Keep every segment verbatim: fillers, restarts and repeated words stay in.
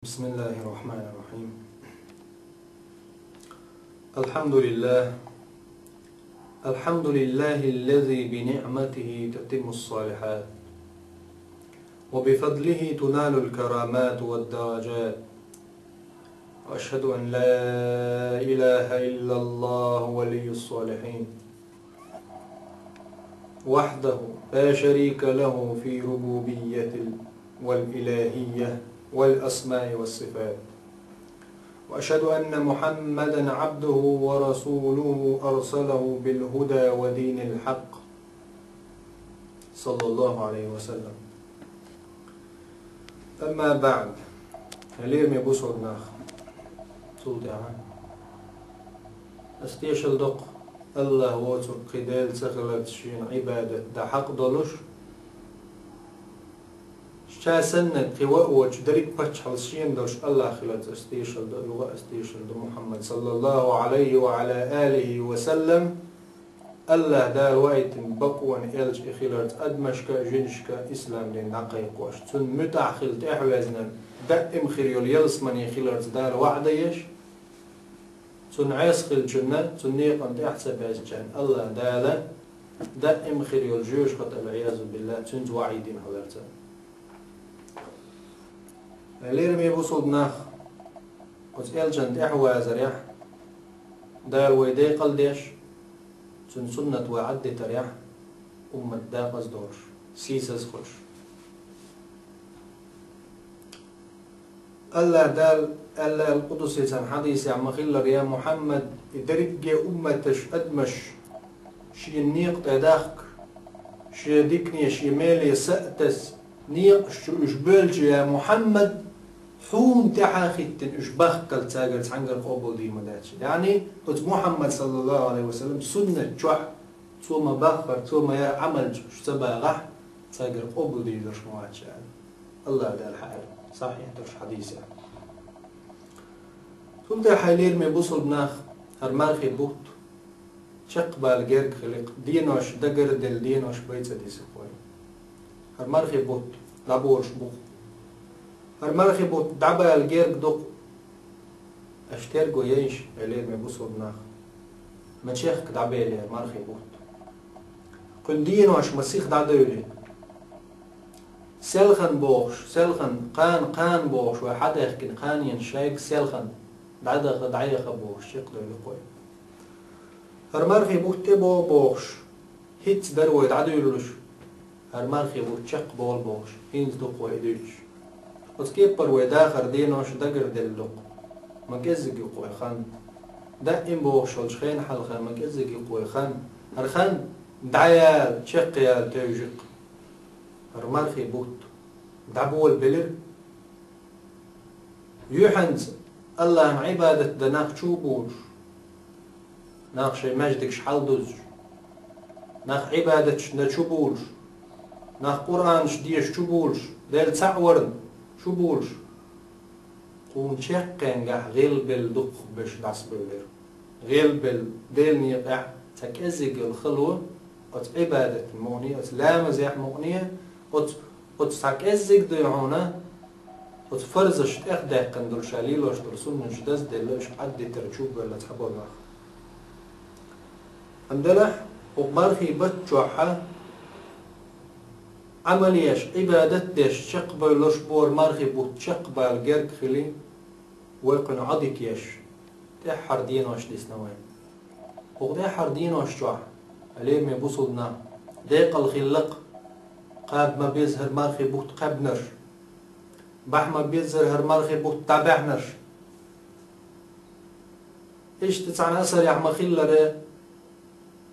بسم الله الرحمن الرحيم. الحمد لله. الحمد لله الذي بنعمته تتم الصالحات، وبفضله تنال الكرامات والدرجات. وأشهد أن لا إله إلا الله ولي الصالحين، وحده لا شريك له في ربوبية والإلهية والأسماء والصفات. وأشهد أن محمدا عبده ورسوله أرسله بالهدى ودين الحق، صلى الله عليه وسلم. أما بعد. Хьалераме бусалба нах. Цул тӀаьхьа ас тешал доккху, АллахӀ воцург кхин Дела ца хиларца шена Ӏибадат дан хьакъ долуш, ша санна кхин ван а воцуш, дерриг паччахьалла шена долуш АллахӀ хиларца ас тешал до, юха ас тешал до Мухьаммад, саллаллахӀу Ӏалайхи ва Ӏала алихӀи ва саллам, АллахӀ Дала ваийтина бакъонан элча и хиларца, адамашка а, жинашка а ислам дин дӀакхайкхош, цунна муьтӀахь хила тӀаьхьавезнарг даим хир йолу ялсамане хиларца Дала ваӀда еш, цунна Ӏеса хилчунна, цунна некъан тӀехь ца баьзначарна АллахӀ Дала даим хир йолу жоьжахати, валӀиязу биллахӀ, цуьнца ваӀид дина хиларца. Лераме бусалба нах, оцу элчанна тӀаьхьавазарехь, Дала вай декъал деш, цуьнан суннат вай Ӏаддитарехь, уммат дакъаза долуш, сийсаз хуьлуш. АллахӀ Дала аьлла аьлла къудсийцан хьадисехь ма-хиллара: «Я Мухьаммад, и дерриге умматаш, адамаш шен некъа тӀе дахка, шен дикане, шен меле са а таса, некъаш чу уьш бевлча, я Мухьаммад, хьуна тӀаьхьа хӀиттина уьш бахкалц цаьргара цхьаьнгара къобалдийр ма дац». Яъни, оцу Мухьаммад, саллаллахӀу Ӏалайхи ва саллам, суннат чохь цо ма-баххара, цо ма-яра Ӏамал чу уьш ца багӀахь, цаьргара къобалдийр долуш ма вац аьлла. АллахӀ Дала хьаьара, сахьихь долуш хьадисехь. Цул тӀаьхьа, лераме бусалба нах, хӀара мархи бутт чекхбала герга хили-кх, денош дагарделла, денош бай ца деза-кх вай. ХӀара мархи бутт дӀаболуш бу-кх. ХӀара мархи бутт дӀабала герга ду-кх. Аша терго яйша, лераме бусалба нах, ма чехка дӀабелира мархи бутт. Кхуьнан денош ма сиха дӀадевлира. Селхана бохуш, селхана, кхана, кхана бохуш, вай хьадаьхкина кханенаш шайга селхана, дӀадаха, дӀаяха бохуш, чекхдевлира-кх вай. ХӀара мархи бутт тӀебогӀу бохуш, хӀинцца дара вай дӀадуьйлалуш, хӀара мархи бутт чекхболу бохуш, хӀинца ду-кх вай и дуьйлуш. Оцу кеппара вай дахар, денош дагарделла ду-кх. Ма кӀеззиг ю-кх вай хан. Даим бохуш йолчу хенан хьалха ма кӀеззиг ю-кх вай хан. ХӀара хан дӀаяла, чекхъяла тевжи-кх. ХӀара мархи бутт дӀаболабелира. Юьхьанца АллахӀна Ӏибадат дан нах чу а болуш, нах шайн маьждигаш хьалдузуш, нах Ӏибадаташ дан чу болуш, нах Къуръанаш деша чу болуш, Дела цхьаъ варна чу болуш, кхунна чеккхенгахь гӀелбелла дукхахберш дӀасабевлира. ГӀелбелла, Делан некъехь цхьа кӀеззиг йолу хало оцу Ӏибадатна мукъане, оцу ламазехь мукъане, оцу, оцу цхьа кӀеззиг дуй хьуна, оцу фарзаш тӀехдаьккхина долу, ша лелош долу суннаташ дазделла, уьш Ӏаддитар чу а бевлла цхьаболу нах. Амма делахь, хӀокху мархи бутт чохь Ӏамал еш, Ӏибадат деш чекхбевлларш бу, хӀара мархи бутт чекхбала герга хили, вай кхуьнан Ӏодика еш, тӀаьххьара денош дисна вай. ХӀокху тӀаьххьара денош чохь, лераме бусалба нах, декъала хилла-кх, кхаба ма-беззара хӀара мархи бутт кхаьбнарш, бахьа ма-беззара хӀара мархи бутт дӀабаьхьнарш. Иштта цхьана асарехь ма-хиллара,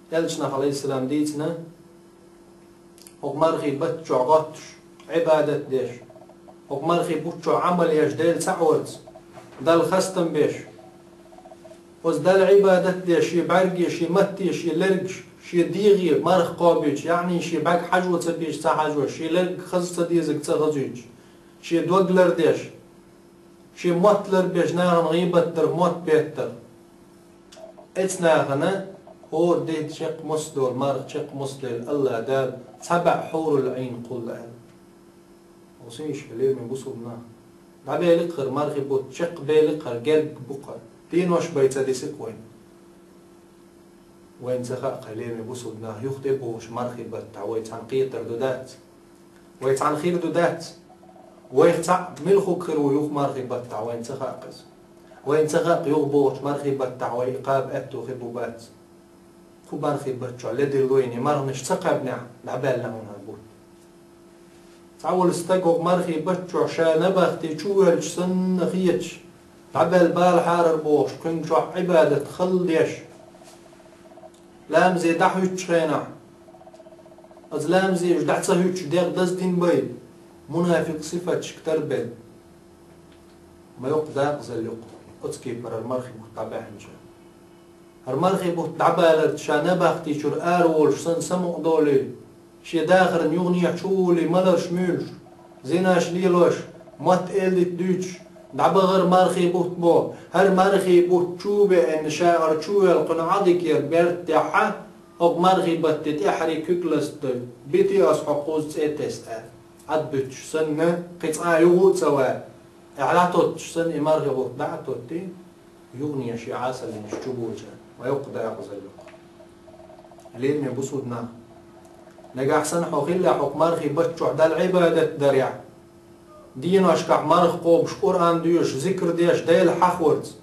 элчанах, Ӏалайхиссалам, дийцина, хӀокху мархи бутт чохь гӀоттуш, Ӏибадат деш, хӀокху мархи бутт чохь Ӏамал еш, Дела цхьаъ варца, Далла хастам беш, оцу Далла Ӏибадат деш, шен бӀаьрге, шен матте, шен лергаш, шен дегӀе марха кхобуьйтуш, яъни шен бӀаьрг хьажо ца беш, ца хьажош, шен лерг хаза ца дезарг ца хазуьйтуш, шен дог лардеш, шен мотт ларбеш, нахана гӀийбат дар, мотт беттар. Эцу нахана хӀора де чекх мос долу, марха чекх мос лелла АллахӀ Дала цхьа бӀе хьурул Ӏийн кхуллу аьлла. Хьовсийша, лераме бусалба нах. ДӀабели-кх хӀара мархий бутт, чекхбели-кх хӀара, герга бу-кх хӀара. Денош бай ца диси-кх вайна. Вайна ца хаьа-кх, лераме бусалба нах, юха тӀебогӀучу мархий баттахь вай цхьаьна кхетар ду дац? Вай цхьаьна хир ду дац? Вайх цхьаъ мила хӀума хир ву юха мархий баттахь, вайна ца хаьа-кх иза. Вайна ца хаьа-кх юха богӀучу мархий баттахь вай и кхаба аьтто хир бу бац. Кху мархий бутт чохь ледарло йина, марханаш ца кхаьбнехь, дӀабаьлла хьуна хӀара бутт. Цхьаволу стаг хӀокху мархий бутт чохь ша набахти чувоьллачу санна хеташ, дӀабаьлла бала хьарар бохуш, кхуьнга чохь Ӏибадат хала деш, ламазе дӀахӀуьттучу хенахь, оцу ламазе уьш дӀа ца хӀуьттуш дегӀ даздина бай, мунафикъ сифаташка тарбелла. Ма йоккха дакъазалла ю-кх оцу кепара хӀара мархий бутт дӀабаьхьначу. ХӀара мархий бутт дӀабаларца ша набахти чуьра ара волуш санна самукъадолий, шен дахаран юханехьа чу а волий, маларш муьйлуш, зинаш лелош, мотт эладита дуьйцуш, дӀабахара мархий бутт боху, хӀара мархий бутт чу а беана, ша хӀара чувоьлла кхуьнан Ӏадикера берд тӀехь, хӀокху мархий батте тӀаьххьарий куьг ластадой, битий ас хьо кхуза цӀе тесна аьлла, Ӏад буьттуш санна, кхин цкъа а юха а ца ван, тӀаьхьа дӀатоттуш санна, и мархий бутт дӀа а тоттий, юханехьа шен Ӏасаллинаш чу боцуш, ма йоккха дакъазалла ю-кх. Лераме бусалба нах, нагахь санна хьо хиллехь хӀокху мархий бутт чохь Далла Ӏибадат дарехь, деношкахь марха кхобуш, Къуръан доьшуш, зикр деш, Дела хьахорца,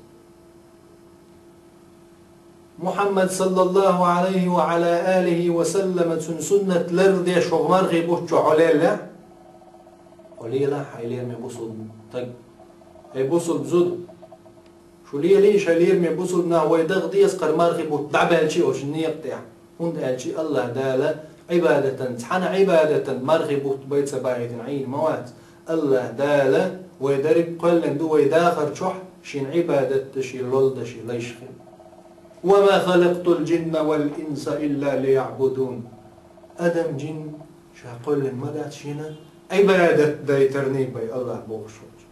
Мухьаммад саллаллаху Ӏалайхи ва Ӏала алихи ва саллама цуьнан суннат лардеш хӀокху мархий бутт чохь хьо леллехь, хьо лелахь, хьайн лераме бусалба стаг, хьайн бусалба зуда. Шу лелийша, лераме бусалба нах, вай даха деза хӀара мархий бутт дӀабаьлча оцу некъа тӀехь. ХӀунда аьлча АллахӀ Дала Ӏибадатан, цхьана Ӏибадатан мархий бутт бай ца бахийтина Ӏийна ма вац. АллахӀ Дала вай дерриг кхоьллина ду вай дахар чохь шен Ӏибадат дан, шен лол дан, шен лайш хила. «Ва ма халакътул джинна вал инса илла лияъбудун». Адам, джин ша кхоьллина ма дац шена Ӏибадат дайтарний бай АллахӀ бохуш волчу.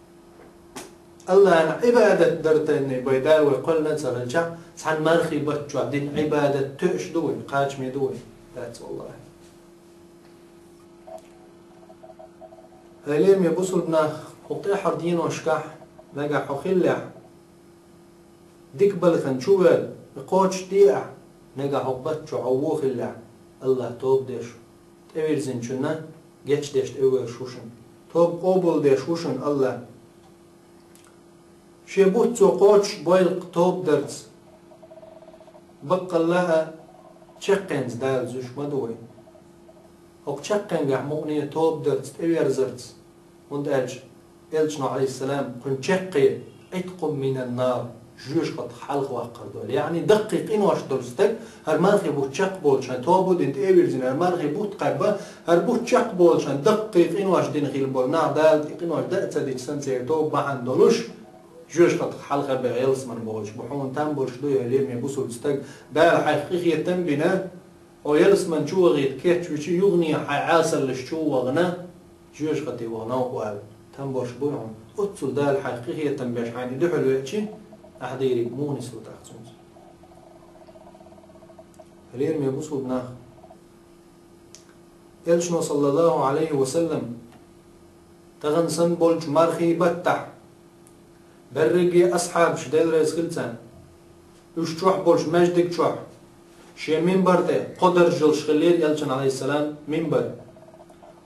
АллахӀна Ӏибадат дайтарний бай Дала вай кхоьллина ца хилча, цхьана мархий бутт чохь дина Ӏибадат тоьаш ду вай, кхачаме ду вай? Дац, валлахӀи. Хьайн лераме бусалба нах, хӀокху тӀаьххьара деношкахь, нагахь хьо хиллехь, дика балхана чувоьлла, кхочушде ахь, нагахь хӀокху бутт чохь хьо вон хиллехь, АллахӀ тоба деш, тӀевирзинчунна гечдеш тӀевоьрзуш ву шуна. Тоба къобалдеш ву шуна АллахӀ. Шен бутт цо кхочушбойла-кх тоба дарца. Баккъалла а, чаккхенца Дала зуьйш ма ду вай. ХӀокху чаккхенгахь мукъане тоба дарца, тӀеверзарца. ХӀунда аьлча Элчано, Ӏалайхиссалам, кхуьнан чаккхе: «Ӏиткъун минан нар», жоьжахатах хьалхаваккхар долу. Яъни даккхий къинош долу стаг, хӀара мархий бутт чекхболчу хенахь, тоба дина тӀе а вирзина, хӀара мархий бутт кхаьбба, хӀара бутт чекхболчу хенахь, даккхий къинош дина хилла болу нах, Дала тӀе къинош даа ца дича санна, церан тоба бахьана долуш, жоьжахатах хьалха бен ялсамане бохуьйтуш бу. Хьуна там болуш дуй, лераме бусалба стаг, Дала хьайх къинхетам а бина, хьо ялсамане чу вахийта кечвича, юханехьа хьайн Ӏесаллаш чу а вахана, жоьжахате ваха новкъа вала. Там болуш буй хьуна. Оццул Дала хьайх къинхетам беш хьайна и дуьхьал веачи, ахь дийриг муха нисло тӀаккха цуьнца? Лераме бусалба нах, Элчано, саллаллаху Ӏалайхи ва саллам, тахана санна болчу мархий баттахь, берриге асхьабаш, Дела реза хила царна, уьш чохь болчу маьждиг чохь, шен мимбар тӀе кхо дарж йолуш хиллера Элчан, Ӏалайхиссалам, мимбар.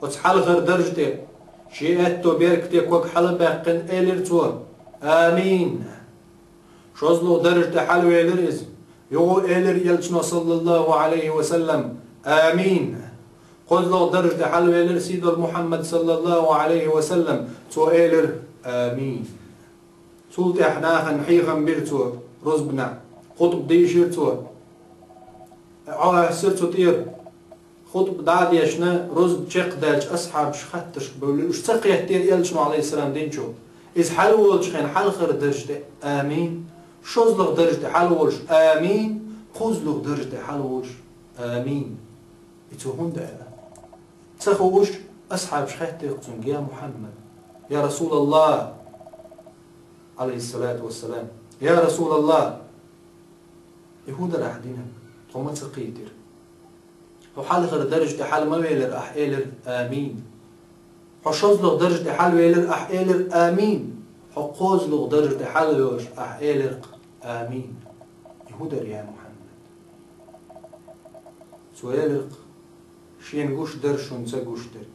Оцу хьалхара дарж тӀе, шен аьтто беркате ког хьала а баьккхина, элира цо: «Амин». ШозлагӀа дарж тӀе хьалавелира иза. Юха элира Элчано, саллаллаху Ӏалайхи ва саллам: «Амин». КхозлагӀа дарж тӀе хьалавелира сийдолу Мухьаммад, саллаллаху Ӏалайхи ва саллам. Цо элира: «Амин». Цул тӀаьхьа нахана хьехам бира цо рузбанехь, хутба дийшира цо, Ӏо аьссира цу тӀера. Хутба дӀа а дешна, рузба чекхдаьлча, асхьабаш хаттаршка бевлира. Уьш ца кхеттера Элчано, Ӏалайхиссалам, динчу. Иза хьалаволучу хенахь хьалхара дарж тӀе: «Амин». ШозлагӀа дарж тӀе хьалаволуш: «Амин». КхозлагӀа дарж тӀе хьалаволуш: «Амин». И цо хӀунда аьлла? Ца хууш, асхьабаш хаьттира цуьнга: «Я Мухьаммад, я Расулаллах, Ӏалайхиссалату вассалам, я Расулаллах, и хӀун дара ахь динарг? Тхо ма ца кхийтира. Хьо хьалхара дарж тӀе хьала ма велира, ахь элира: „Амин“. Хьо шозлагӀа дарж тӀе хьалавелира, ахь элира: „Амин“. Хьо кхозлагӀа даржа тӀе хьалвелаш, ахь элира-кх: «Амин». И хӀун дара, я Мухьаммад? Цо элира-кх: «Шена гуш дар, шуна ца гуш дерг».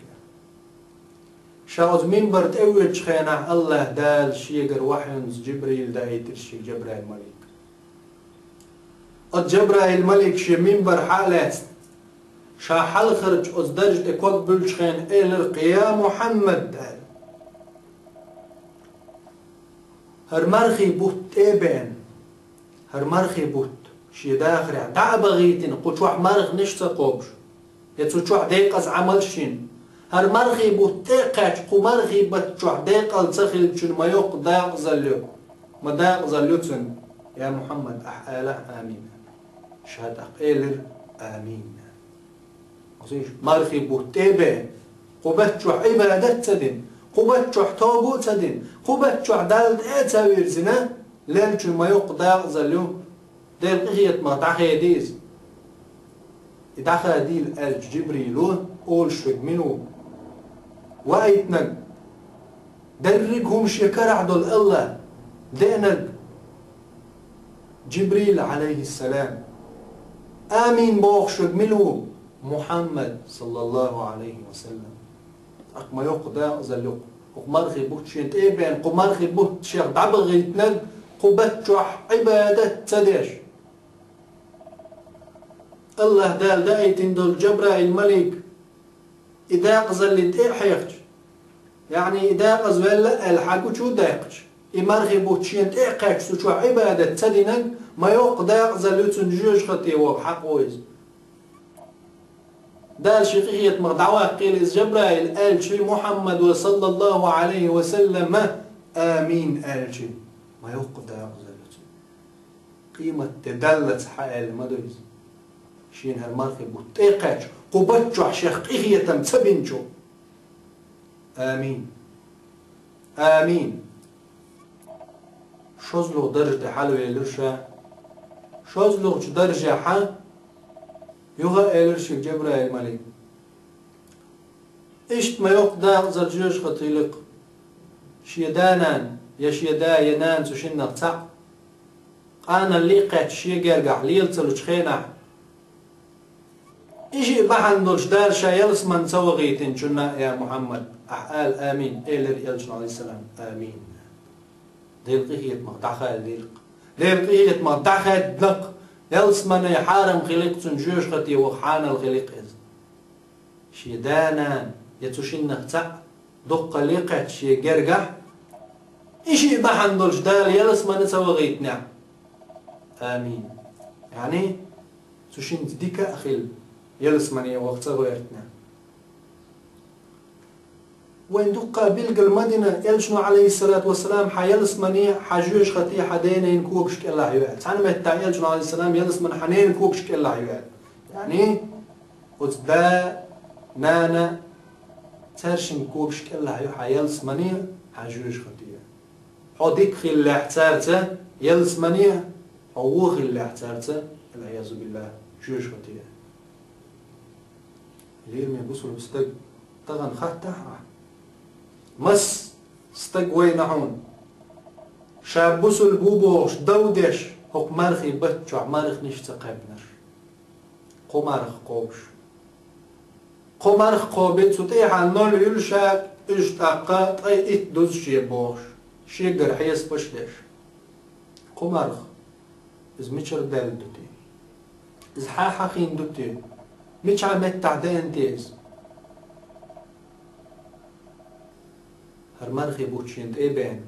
Ша оцу минбар тӀе воьдучу хенахь АллахӀ Дала шегара вахьйунца Джибрил даийтира шега, Джабраил малик. Оцу Джабраил малик шен минбархьа а лаьцна, ша хьалхарчу оцу даржа тӀе ког буьллучу хенахь элира-кх: «Я Мухьаммад», – аьлла. ХӀара мархий бутт тӀе а беана, хӀара мархий бутт шен дахарехь дӀа а бахийтина, кху чохь марханаш ца кхобуш, я цу чохь декъаза Ӏамалш йина, хӀара мархий бутт тӀе а кхаьчча, кху мархий бутт чохь декъал ца хиллачунна ма йоккха дакъазалла ю, ма дакъазалла ю цунна, я Мухьаммад, ахь алахь: «Амин». Ша тӀаккха элира: «Амин». Мархий бутт тӀе а беана, кху бутт чохь Ӏибадат а ца дина, кху бутт чохь тоба а ца дина, кху бутт чохь Далла тӀе а ца вирзина, леллачунна ма йоккха дакъазалла ю, Делан къинхетамах дӀахеда иза. И дӀахадийла аьлча, Джибрило олуш верг мила ву? Ваийтинарг, дерриг а хӀума шен карахь долу АллахӀ деанарг Джибрил, Ӏалайхиссалам. Амин бохуш верг мила ву? Мухьаммад, саллаллаху Ӏалайхи ва саллам. ТӀаккха ма йоккха дакъазалла ю-кх. ХӀокху мархий бутт шена тӀе а беана, кху мархий бутт шех дӀабахийтинарг, кху бутт чохь Ӏибадат ца деш, АллахӀ Дала даийтина долу Джабраил малик и дакъазаллин тӀе а хьехча, яъни и дакъазавелла аьлла хьан гучу а даьккхича, и мархий бутт шена тӀе а кхаьчча, цу чохь Ӏибадат ца динарг ма йоккха дакъазалла ю цунна жоьжахате ваха хьакъ ву иза. Дала шен къинхетамах дӀаваккхийла иза Джабраил, аьлча, Мухьаммадо, саллаллаху Ӏалайхи ва саллама, амин аьлча, ма йоккха дакъазалла ю цунна. Къематде даллалц хьааьлла ма ду иза. Шена хӀара мархий бутт тӀе а кхаьчча, кху бутт чохь шех къинхетам ца бинчо. Амин. Амин. ШозлагӀа даржа тӀе хьалавелира ша. ШозлагӀчу даржехьа юха а элира шега Джабраил малик: «Иштта ма йоккха дакъазалла жоьжахате хили-кх шен да-нана, я шен да, я нана, цу шиннах цхьаъ къаналле а кхаьчча, шен гергахь лела ца лучу хенахь, и шиъ бахьана долуш Дала ша ялсамане ца вахийтинчунна, я Мухьаммад, ахь ала амин», – элира элчано, Ӏалайхиссалам. Амин. Делан къинхетамах дӀахаьллира-кх. Делан къинхетамах дӀахаьдда-кх. Ялсамане хьарам хили-кх цунна, жоьжахате ваха хьанал хили-кх иза. Шен да-нана, я цу шиннах цхьаъ дуккха ле кхаьчча шен гергахь, и шиъ бахьана долуш Дала ялсамане ца вахийтинехь. Амин. Яъни, цу шинца дика а хилла, ялсамане ваха ца гӀоьртинехь. Вайн дуккха билгал ма дина, элчано, Ӏалайхиссалату вассалам, хьан ялсамане, хьан жоьжахате, хьан да-нанна когаш кӀелахь ю аьлла. Цхьана меттехь элчано, Ӏалайхиссалам, ялсамане хьан ненан когаш кӀелахь ю аьлла. Яъни, оцу да, нана, цаьршиннан когаш кӀелахь ю хьан ялсамане, хьан жоьжахате. Хьо дика хиллехь цаьрца ялсамане, хьо вон хиллехь цаьрца, валӀиязу биллахӀ, жоьжахате. Лераме бусулба стаг, тахана хаттахь ахь, мас стаг вайна хьуна, ша бусулба ву бохуш, дов деш, хӀокху мархий бутт чохь марханаш ца кхаьбнарш? Кхо марха кхобуш. Кхо марха кхобе, цу тӀехьа ноль юьллуш а, уьш тӀаккха ткъе итт дузуш е бохуш, шегара хьесапаш деш. Кхо марха. Иза мичара даьлла ду те? Иза хьан хьахийна ду те? Мичахь меттахь деана те иза? ХӀара мархий бутт шена тӀе а беана,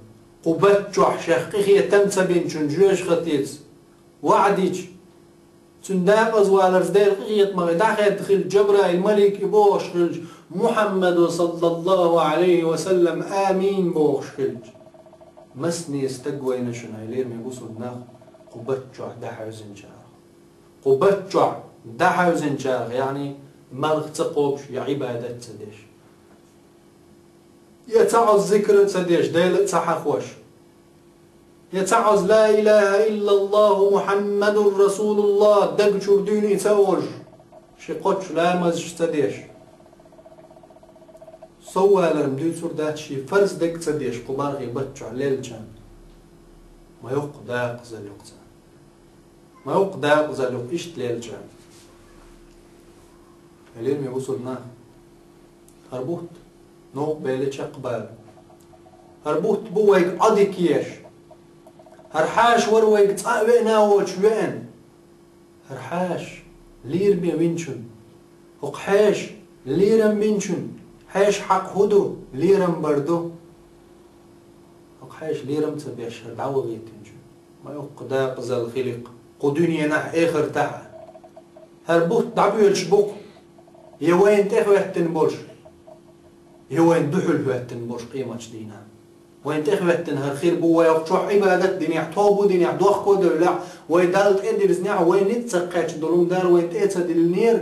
кху бутт чохь шех къинхетам ца бинчун жоьжахатеца ваӀда йича, цуьнан дакъазваларца Делан къинхетамах и дӀахаьдда хилча, Джабраил малик и бохуш хилча, Мухьаммадо, саллаллаху Ӏалайхи ва саллам, амин бохуш хилча, масане стаг вайна шуна, хьоме бусулба нах, кху бутт чохь дӀахьаьвзинчарах. Кху бутт чохь дӀахьаьвзинчарах, яъни, марха ца кхобуш я Ӏибадат ца деш. Я цхьа Ӏазап зикр а ца деш, Дела а ца хьахош. Я цхьа Ӏазап ла илахӀа иллаллахӀу Мухьаммадур расулуллахӀ даг чуьра дуьйна и ца олуш, ши кхоччуш ламазаш ца деш. Соввалар-м дуьйцур дац шен фарз дерг ца деш, кху мархий бутт чохь леллачарна. Ма йоккха дакъазалла ю-кх царна. Ма йоккха дакъазалла ю-кх иштта леллачарна. Лераме бусулба нах. ХӀара бутт новкъа баьлла чекхбала. ХӀара бутт бу вайга Ӏодика еш. ХӀара хьаша вара вайга цкъа а веана а воцуш веана. ХӀара хьаша лераме винчун, хӀокху хьаша лерам бинчун, хьаша хьакъ хӀун ду, лерам бар ду. ХӀокху хьаша лерам ца беш, хӀара дӀавахийтинчун. Ма йоккха дакъазалла хили-кх кху дуьненахь а, эхартахь а. ХӀара бутт дӀабоьлуш бу-кх, я вайна тӀехӀоьттина болуш, я вайна дуьхьал хӀоьттина болуш къематчу дийнахь. Вайна тӀехӀоьттина хӀара хир бу, вай хӀокху чохь Ӏибадат динехь, тоба динехь, дохко девллехь, вай Далла тӀедирзинехь, вай ницкъ ца кхаьчна долу хӀума Дала вайна тӀе а ца диллинера.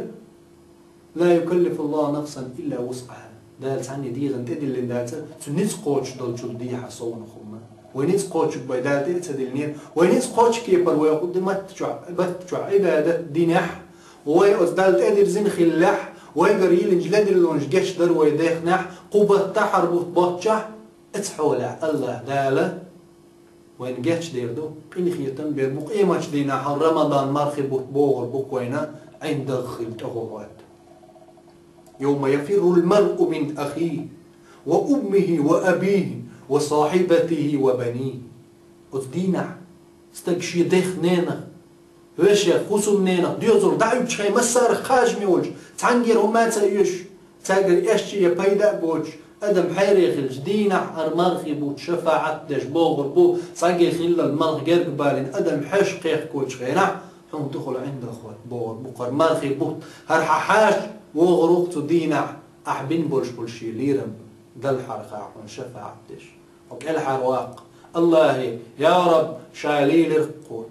«Ла юкаллифуллаху нафсан илла вусъаха». Дала цхьанне дегӀан тӀедиллина дацара, цу ницкъ кхочуш долчул дехьа совнаха хӀума. Вай ницкъ кхочург вай Дала тӀе а ца диллинера. Вай ницкъ кхочу кепара вай хӀокху ди-, матта чохь, батта чохь Ӏибадат динехь, вай оцу Далла тӀедирзина хиллехь, вайгара йиллинчу ледиллонаш гечдар вай дехнехь, кху баттахь, хӀара бутт боцчахь, Оцу хьолехь АллахӀ Дала вайна гечдийр ду, къинхетам бийр бу, къематчу дийнахь хӀара Рамадан мархи бутт богӀур бу-кх вайна, Ӏин даггара хилла тӀехула хӀотта. «Йовма яфиррул маръу мин ахихи, ва уммихи, ва абихи, ва сахьибатихи, ва банихи». Оцу дийнахь стаг шен дех, ненах, вешех, хӀусамненах доьзал дӀахӀуьттучу хенахь, массарах кхажаме волчу, цхьаьнгара хӀума а ца оьшуш, цаьргара эшча я пайда а боцуш, адам хьере хилча, дийнахь хӀара мархи бутт шафаӀат деш богӀур бу, цхьаьнгге хиллал малх герга балийна адам хьеш кхехкочу хенахь, хьуна тӀехула Ӏин даггара хӀотта богӀур бу-кх хӀара мархи бутт, хӀара хьан хьаша вогӀур ву-кх цу дийнахь, ахь бина болуш болу шен лерам Далла хьалха хьуна шафаӀат деш. Хьо кӀелхьарваккха: «АллахӀе, я Раб, ша лелира-кх кхо.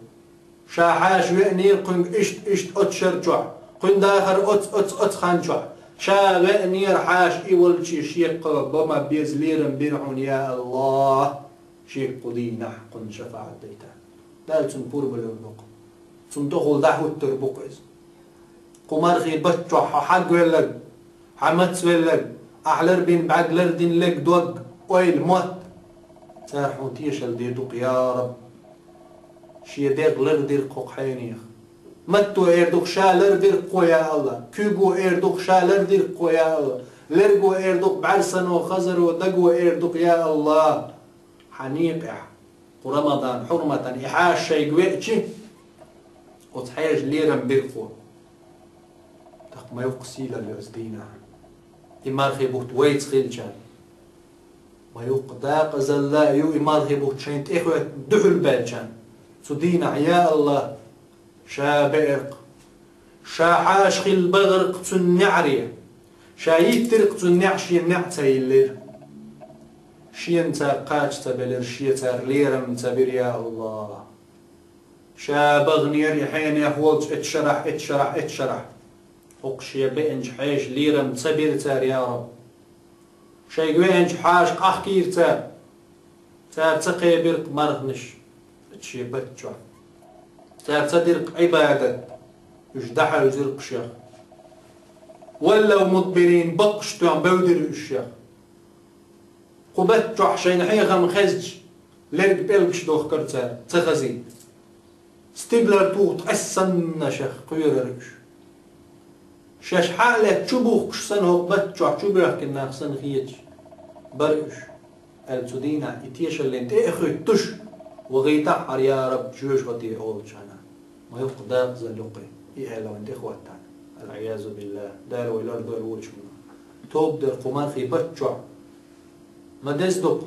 Ша хьаша веанера кхуьнга иштта, иштта оцу шар чохь, кхуьнан дахар оцу, оцу, оцу хан чохь. Ша веанера хьаша, и волче шега кхо бан ма-безза лерам бира хьуна, я АллахӀ. Шега кху дийнахь кхунна шафаӀат дайта». Дала цунна пурба лур бу-кх. Цунна тӀехула дӀахӀуттур бу-кх иза. Кху мархи бутт чохь хьо хьагвелларг, хьан мацвелларг, ахь ларбина бӀаьрг, лардина лерг, дог, ойла, мотт. Цара хьуна тешалла дийр ду-кх: «Я Раб, шен дегӀ лардира-кх хӀокху хьенех». Матто эр ду-кх: «Ша лардира-кх кхо, я АллахӀ». Куьйго эр ду-кх: «Ша лардира-кх кхо, я АллахӀ». Лерго эр ду-кх, бӀаьрсано, хазаро, даго эр ду-кх: «Я АллахӀ». Хьан некъехь кху Рамадан хьурматан и хьаша шайга веачи, оцу хьешан лерам бира кхо. ТӀаккха ма йоккха сийлалла ю оцу дийнахь. И мархи бутт вайца хилчарна. Ма йоккха дакъазалла а ю и мархи бутт шайна тӀехӀоьттина дуьхьал баьллачарна. Цу дийнахь: «Я АллахӀ, ша беара-кх, ша хьаша хилла бахара-кх цуьнан неӀаре, ша йиттира-кх цуьнан неӀ, шена неӀ ца йиллира, шена цара кхача ца белира, шен цара лерам ца бира, я АллахӀ. Ша баханера и хьенех волчу эцу шарахь, эцу шарахь, эцу шарахь. ХӀокху шен беанчу хьешан лерам ца бира цара, я Раб. Шайга веанчу хьаша къахкийра цара. Цара ца кхебира-кх марханаш оцу шен бутт чохь. Цара ца дира-кх Ӏибадат, уьш дӀахьаьвзира-кх шех. Валлав мудбирин, баккъаш тоьхна бевдира уьш шех. Кху бутт чохь шайна хьехам хезча, лерг пӀелгаш дохкара цара, ца хазийта. Стигалара туху ткъес санна шех кхоьрара уьш. Шаьш хьа а летта чу бухкуш санна, хӀокху бутт чохь чу боьхкина нах санна хеташ бара уьш», аьлла, цу дийнахь и тешаллина тӀе а хӀуьттуш, вахийтахьара: «Я Раб, жоьжахати олучу хьанах». Ма йоккха дакъазалла ю-кх и, и аьлла вайна тӀехӀоттарна. Аль-Ӏиязу биллахӀ. Дала вай лардойла вочунна. Тоба дар кху мархи бутт чохь ма деза ду-кх.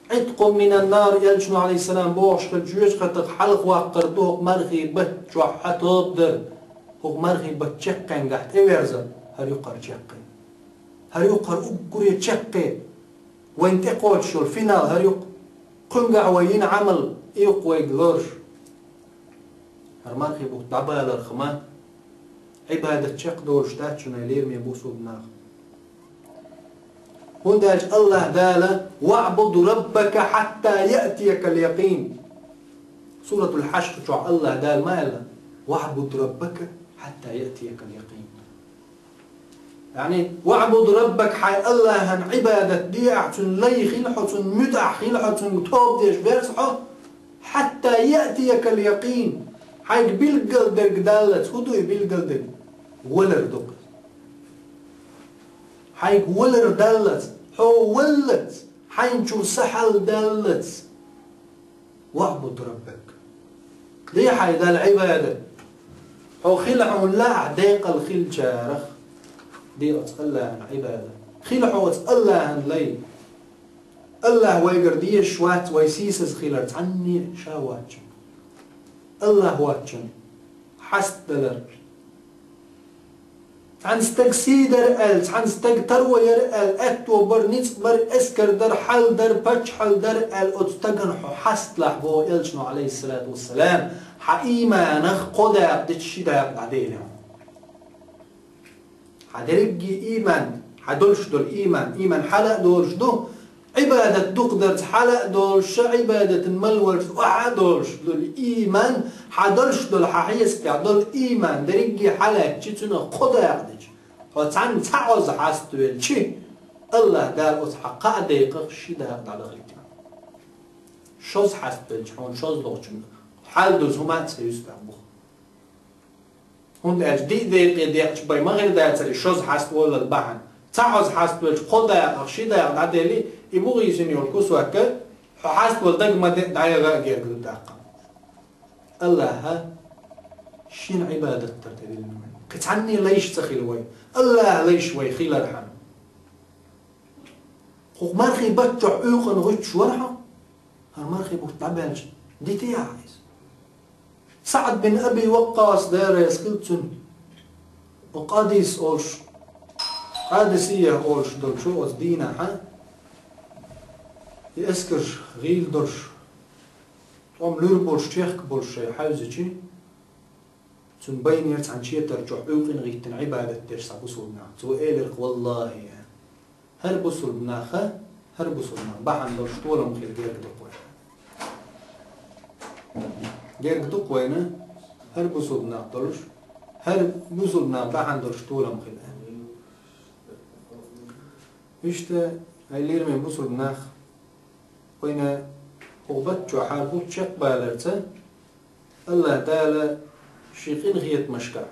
«Ӏиткъун минан нар», элчано, Ӏалайхиссалам, бохуш хилла, жоьжахатах хьалхаваккхар ду хӀокху мархи бутт чохь хьан тоба дар. ХӀокху мархи бутт чекхенгахь тӀеверзар, хӀара ю-кх хӀара чекхе. ХӀара ю-кх хӀара уггаре чекхе. Вайна тӀекхочуш йолу финал хӀара ю-кх. Кхуьнгахь вай йина Ӏамал и ю-кх вайга лоруш. ХӀара мархи бутт дӀабаларх ма, Ӏибадат чекхдолуш дац шуна, лераме бусулба нах. ХӀунда аьлча АллахӀ Дала: «ВаӀбуд раббака хьатта яътиякал якъин». Суратул Хьашр чохь АллахӀ Дала ма аьлла: «ВаӀбуд раббака хьатта яътиякал якъин». Яъни, «واعبد ربك», хьайн Аллахӏан Ӏибадат де ахь, цунна лай хила хьо, цунна муьтӀахь хила хьо, цунга тоба деш верза хьо, «حتى يأتيك اليقين», хьайга билггал дерг даллалц. ХӀун ду и билггал дерг? Валар ду-кх. Хьайга валар даллалц, хьо валлалц, хьайна чура са хьал даллалц. «واعبد ربك». Де хьайн Далла Ӏибадат. Хьо хила хьуна лаахь декъала хиллачарах. Де оцу Аллахӏан Ӏибадат. Хила хьо оцу Аллахӏан лай. Аллахӏ вайгара дезаш вац вай сийсаза хилар цхьанне а, ша воцчунна. Аллахӏ воцчунна хьастадалар. Цхьана стаг сий дара аьлла, цхьана стаг таро яра аьлла, аьтто бара, ницкъ бара, эскар дара, хьал дара, паччахьалла дара аьлла, оцу стагана хьо хьасталахь, боху элчано, Ӏалайхиссалату вассалам, хьан ийманах кхо дакъа дича ши дакъа дӀаделла хьуна. Хьан дерриге ийман, хьан долуш долу ийман, ийман хьала а долуш ду, Ӏибадат дукха дарца хьала а долуш, ша Ӏибадатан мел варца охьа а долуш долу ийман, хьан долуш долу, хьан хьесап тӀехь долу ийман дерриге хьалаьцча, цунах кхо дакъа дича, хьо цхьанна цхьа Ӏоза хьаставелча, Аллахӏ Дала оцу хьан кхаа декъах ши дакъа дӀадахийтина. Шозза хьаставелча, хьуна шозза дохучунна хьал дуза хӀума а ца юьсу тӀаккха бу. ХӀунда аьлча диъ декъе декъча бен ма хир дацара и шозза хьаставоллал бахьана. Цхьа Ӏоза хьаставелча, кхо дакъах ши дакъа дӀаделли, и бу гӀийсина йолу кусок а, хьо хьаставала дага ма де, дӀаяха а герга ду тӀаккха. Аллахӏа шина Ӏибадат дар тӀедиллина вай. Кхин цхьанне лайш ца хила вай. Аллахӏа лайш вай хилархьама. Кху мархи баттахь Ӏуьйкъана гӀуьттуш вара хьо? ХӀара мархи бутт дӀабаьлча, дитехьа иза. СаӀд бин Аби Ваккъас, Дела реза хила цунна, Къадис олуш, Къадисия олуш долчу оцу дийнахьа, и эскарш гӀийла долуш, тӀом луьра болуш, чехка болуш шайн хьаьвзичи, цунна байнера цхьана четар чохь Ӏуьйкъина гӀиттина Ӏибадат деш цхьа бусулба нах. Цо элира-кх: «Валлахи, хӀара бусулба наха, хӀара бусулба нах бахьана долуш толам хила герга ду-кх вайна. Герга ду-кх вайна, хӀара бусулба нах долуш, хӀара бусулба нах бахьана долуш толам хила». Иштта, хьайн лераме бусулба нах, вайна хӀокху бат чохь хӀара бутт чекхбаларца, Аллахь Дала шен къинхетамашкахь,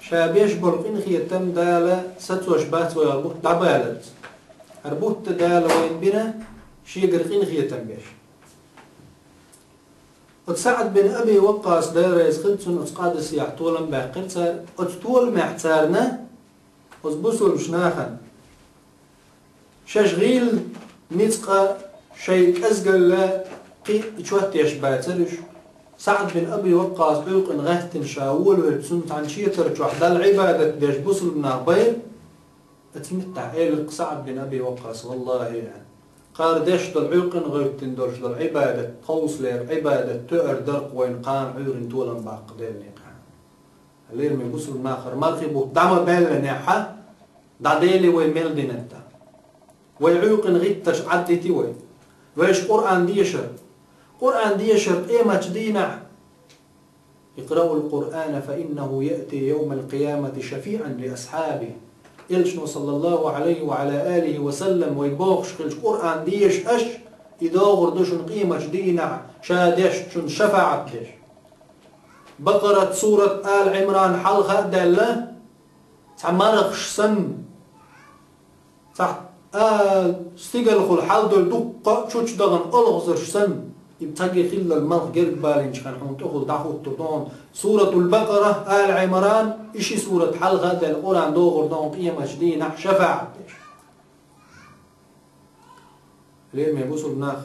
ша беш болу къинхетам Дала сацош бац вай хӀара бутт дӀабаларца. ХӀара бутт Дала вайна бина шегара къинхетам беш. Оцу СаӀд бин Аби Ваккъас, Дела реза хила цунна, оцу Къадисехь толам баьккхира цара. Оцу толамехь царна, оцу бусулбачу нахана, шаьш гӀийла ницкъа, шайн кӀезгалла кхин а чот еш бацара уьш. СаӀд бин Аби Ваккъас Ӏуьйкъина гӀаьттина ша волавелча, цунна цхьана четар чохь Далла Ӏибадат деш бусулба нах байра. Оцу меттехь элира-кх СаӀд бин Аби Ваккъас: «Валлахи, кхара деш долу, Ӏуьйкъина гӀевттина долуш долу Ӏибадат, тховсалера Ӏибадат тоьар дара-кх вайна кхана Ӏуьйранна толам баккха деллехь». Лераме бусулба нах, хӀара мархи бутт дӀа ма баьллинехь, дӀадели вай мел динарг. Вай Ӏуьйкъина гӀиттарш Ӏаддити вай. Вайша Къуръан дешар. Къуръан дешар къематчу дийнахь: «اقرؤوا القرآن فإنه يأتي يوم القيامة شفيعا لأصحابه». Элчано, саллаллаху Ӏалайхи ва Ӏала алихи ва саллам, вай бохуш хилча, Къуръан деша аша, и догӀур ду шуна къематчу дийнахь ша дешчунна шафаӀат деш. Бакъарат сурат, Ала Ӏимран хьалха а даьлла, цхьа мархаш санна, цхьа а стигалхула хьал долу дуккха а чучу дахана олхазарш санна, и цхьаьнгге хиллал малх герга балийначу хенахь хьуна тӀехула дӀахӀуттур ду хьуна Суратул Бакъара, Ала Ӏимран, и ши сурат хьалха а даьлла Къуръан догӀур ду хьуна къематчу дийнахь шафаӀат деш. Лераме бусулба нах,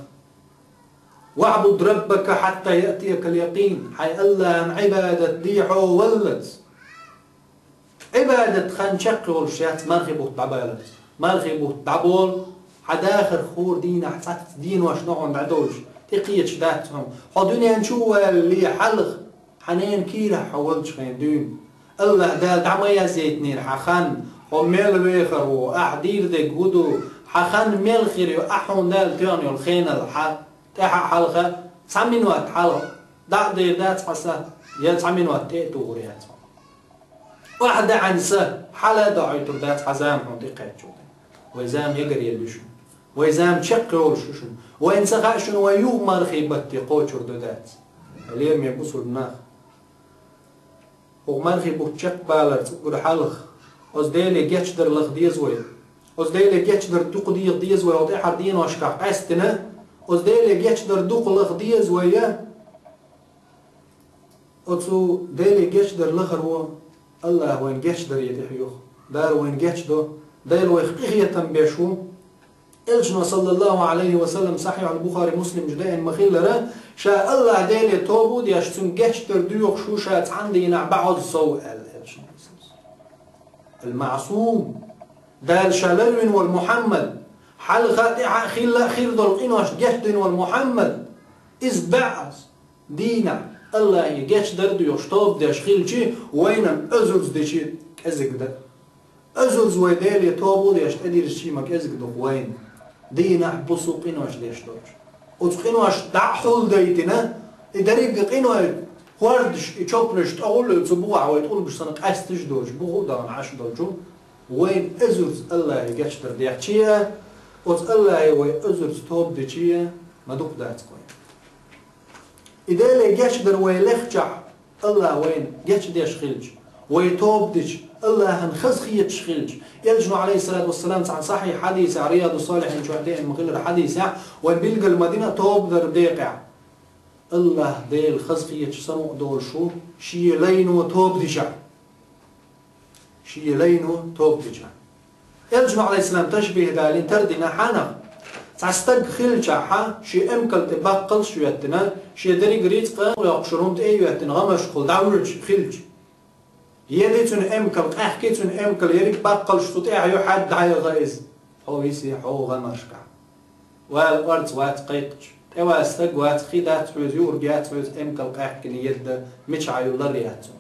«واعبد ربك حتى يأتيك اليقين», хьайн Аллахьан Ӏибадат де хьо валлалц. Ӏибадат хан чекхйолуш яц мархи бутт дӀабаларца. Мархи бутт дӀаболу, хьан дахарх хӀора дийнахь цхьацца денош ду хьуна дӀадолуш, тӀекхеташ дац хьуна. Хьо дуьнен чу а валале хьалха, хьан ненан кийрахь хьо валчу хенахь дуьйна. Аллахь Дала дӀа ма язъяйтинера хьан хан, хьо мел вехар ву, ахь дийр дерг хӀун ду, хьан хан мел хир ю, ахь хьуна Дала тоьхна йолу хенал хьан тӀаьхьа а хьалха, цхьа минот хьалха дӀа а дер дац хьан са, я цхьа минот тӀе а тухур яц хьуна. Ахьа даьӀан са, хьала а дохьуьйтур дац хьан зама хьуна тӀекхаьччул тӀе. Вай зама эггара елла ю шуна. Вай зама чекхйолуш ю шуна. Вайна ца хаьа шуна вайн юха мархий батте кхочур ду дац. Лераме бусург нах. ХӀокху мархий бутт чекхбаларца уггар хьалха, оцу Деле гечдар лаха деза вай. Оцу Деле гечдар дукха деха деза вай, хӀокху тӀаьхьара деношкахь къаьстина. Оцу Деле гечдар дукха лаха деза вай. Оцу Деле гечдар лахаро АллахӀа вайна гечдаре тӀехьа юху. Дала вайна гечдо. Дела вайх къинхетам беш ву. Элчано, саллаллаху Ӏалайхи ва саллам, Сахьихь ал-Бухари, Муслимчу деана ма-хиллара, ша АллахӀ Деле тоба а деш, цуьнга гечдар доьхуш ву ша цхьана дийнахь бӀозза сов, аьлла Элчано. Ал-Маъсум. Дала ша ларвина волу Мухьаммад, хьалха а, тӀаьхьа а хилла а хир долу къиношна гечдина волу Мухьаммад, иза бӀозза дийнахь АллахӀе гечдар а доьхуш тоба деш хилчи, вайна оьзурза дичи кӀезиг дан. Оьзурза вай Деле тоба а деш тӀедирзичи ма кӀезиг ду-кх вайна, дийнахь, буса къинош деш долчу. Оцу къиношна дӀа а хьулдайтина, и дерриг а къиной, хӀордаш, и чопанаш тӀехула а цу бухахь вай тӀулгаш санна къаьсташ а доцуш, буху а дахана Ӏаш долчу, вайна оьзурза АллахӀе гечдар дехчи а, оцу АллахӀе вай оьзурза тоба дичи а, ма дукха дац-кх вайна. И Деле гечдар вай лехчахь, АллахӀ вайна гечдеш хилча, вай тоба дича, АллахӀан хазахеташ хилча, Элчано, Ӏалайхиссалату вассалам, цхьана сахьихь хьадисехь, Риядус-Салихьин чохь деана ма-хиллара хьадисехь, вайн билгал ма дина тоба дар декъехь, АллахӀ Дела хазахеташ самукъа долуш ву, Шен лайно тоба дичахь. Шен лайно тоба дича. Элчано, Ӏалайхиссалам, ташбихь далийна тардина хьанах. Цхьа стаг хилчахьа, шен эмкал тӀе баккхалш а йоьттина, шен дерриг рицкъа а йоккхуш, хӀума тӀе а йоьттина, гӀамашкахула дӀавуьлуш хилча. Еди цуьнан эмкал, къаьхки цуьнан эмкал, ерриг баккхалш цу тӀехь ю, хьаьдда хьайгӀа иза. Хьо виси, хьо гӀамашкахь. Вала орца вац кхайкхича, тӀевала стаг вац, хи дац хьоьца, юург яц хьоьца, эмкал къаьхкина едда, мичахь ю лар яц цунна.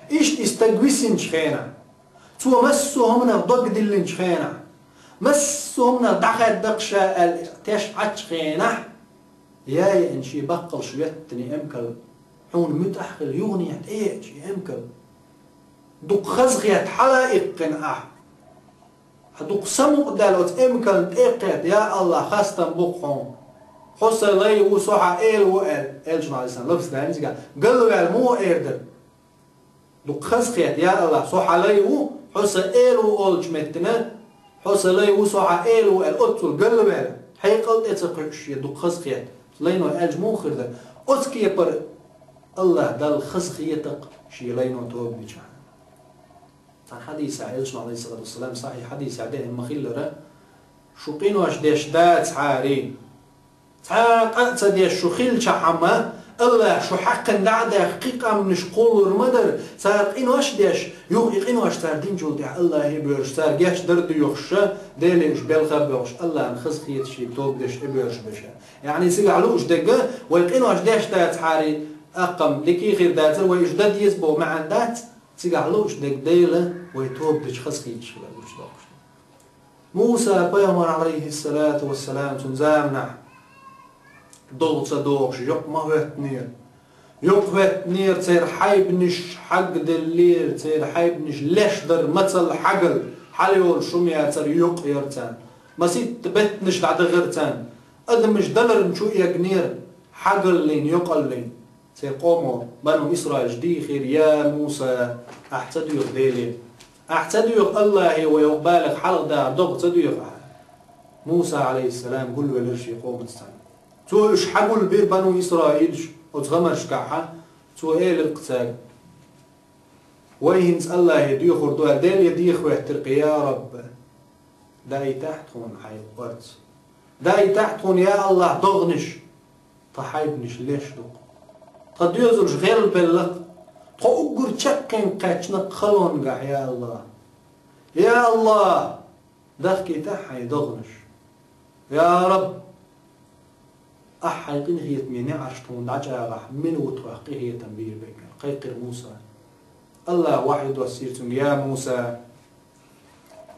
Иштта и стаг висинчу хенахь, цо массо а хӀуманах дог диллинчу хенахь, массо а хӀуманах дӀахаьдда-кх ша аьлла теш Ӏаччу хенахь, яйъина шен баккхалш йоьттина эмкал, хьуна муьтӀахь хила юханехьа тӀееача и эмкал, дукха хазахетта хьала а иккхина ахь. Хьан дукха самукъадаьлла оцу эмкална тӀе а кхетта: «Я АллахӀ, хастам бу-кх хьуна. Хьо сан лай ву, со хьан эла ву», аьлла, Элчано, Ӏалайхиссалам, лафс далийна цигахь, галваьлла муха эр дара? Дукха хазахетта: «Я АллахӀ, со хьан лай ву, хьо сан эла ву», олучу меттана, «Хьо сан лай ву, со хьан эла ву», аьлла, оццул галваьлла, хьекъал тӀе ца кхуьуш шен дукха хазахетта, лайно аьлча муха хир дара? Оцу кепара АллахӀ Далла хазахета-кх шен лайно тоба дичахь. Цхьана хьадисехь, Элчано, Ӏалайхиссалату вассалам, сахьихь хьадисехь деана ма-хиллара, шу къинош деш дацахьара, цхьа а къа а ца деш шу хилчахьана, АллахӀа шу хьаькхна дӀа а даьхна, кхин къаьмнаш кхуллур ма дара, цара къинош а деш, юха и къинош цара динчул тӀаьхьа АллахӀе а боьрзуш, цара гечдар а доьхуш, Деле уьш белха а боьхуш, АллахӀан хазахеташ шега тоба деш тӀебоьрзуш беша. Яъни цигахь лууш дерг, вай къинош деш дацахьара, аккха дика а хир дацара, вай уьш дан деза боху маьӀна дац, цигахь лууш дерг Дела вай тоба дича хазахеташ хилар гучудоккхуш. Муса-пайхамар, Ӏалайхиссалату вассалам, цуьнан заманахь догӀа ца догӀуш йокъа ма хӀоьттинера. Йокъа хӀоьттинера, церан хьайбанаш хьагделлера, церан хьайбанаш леш дара, мацалла хьагал, хьалайолуш хӀума яцара, йокъа яра царна. Маситта беттанаш дӀадахара царна. Адамаш даларна чу эгнера, хьагаллина, йокъаллина. Церан къомо, бану Исраилаш, дийхира: «Я Муса, ахь ца доьху Деле? Ахь ца доьху АллахӀе вай хӀокху балех хьалха дахар, догӀа ца доьху ахь?» Муса, Ӏалайхиссалам, гулвелира шен къомаца цхьаьна. Цо уьш хьагулбира, бану Исраилаш, оцу гӀамаршкахьа, цо элира-кх цаьрга: «Вай хӀинца АллахӀе доьхур ду», аьлла, Деле деха хӀоьттира-кх: «Я Рабби, даийтахьа тхуна хьайн орца. Даийтахьа тхуна, я АллахӀ, догӀанаш. Тхан хьайбанаш леш ду-кх. Тхан доьзалш гӀелбелла-кх. Тхо уггар чаккхенга кхаьчна халонгахь, я АллахӀ. Я АллахӀ, дахкийтахьа хьайн догӀанаш. Я Рабби, ахь хьайн къинхетаме неӀарш тхуна дӀачӀагӀахь, мила ву тхох къинхетам бийр берг», аьлла, кхайкхира Муса. АллахӀа вахьйу доссийра цуьнга: «Я Муса!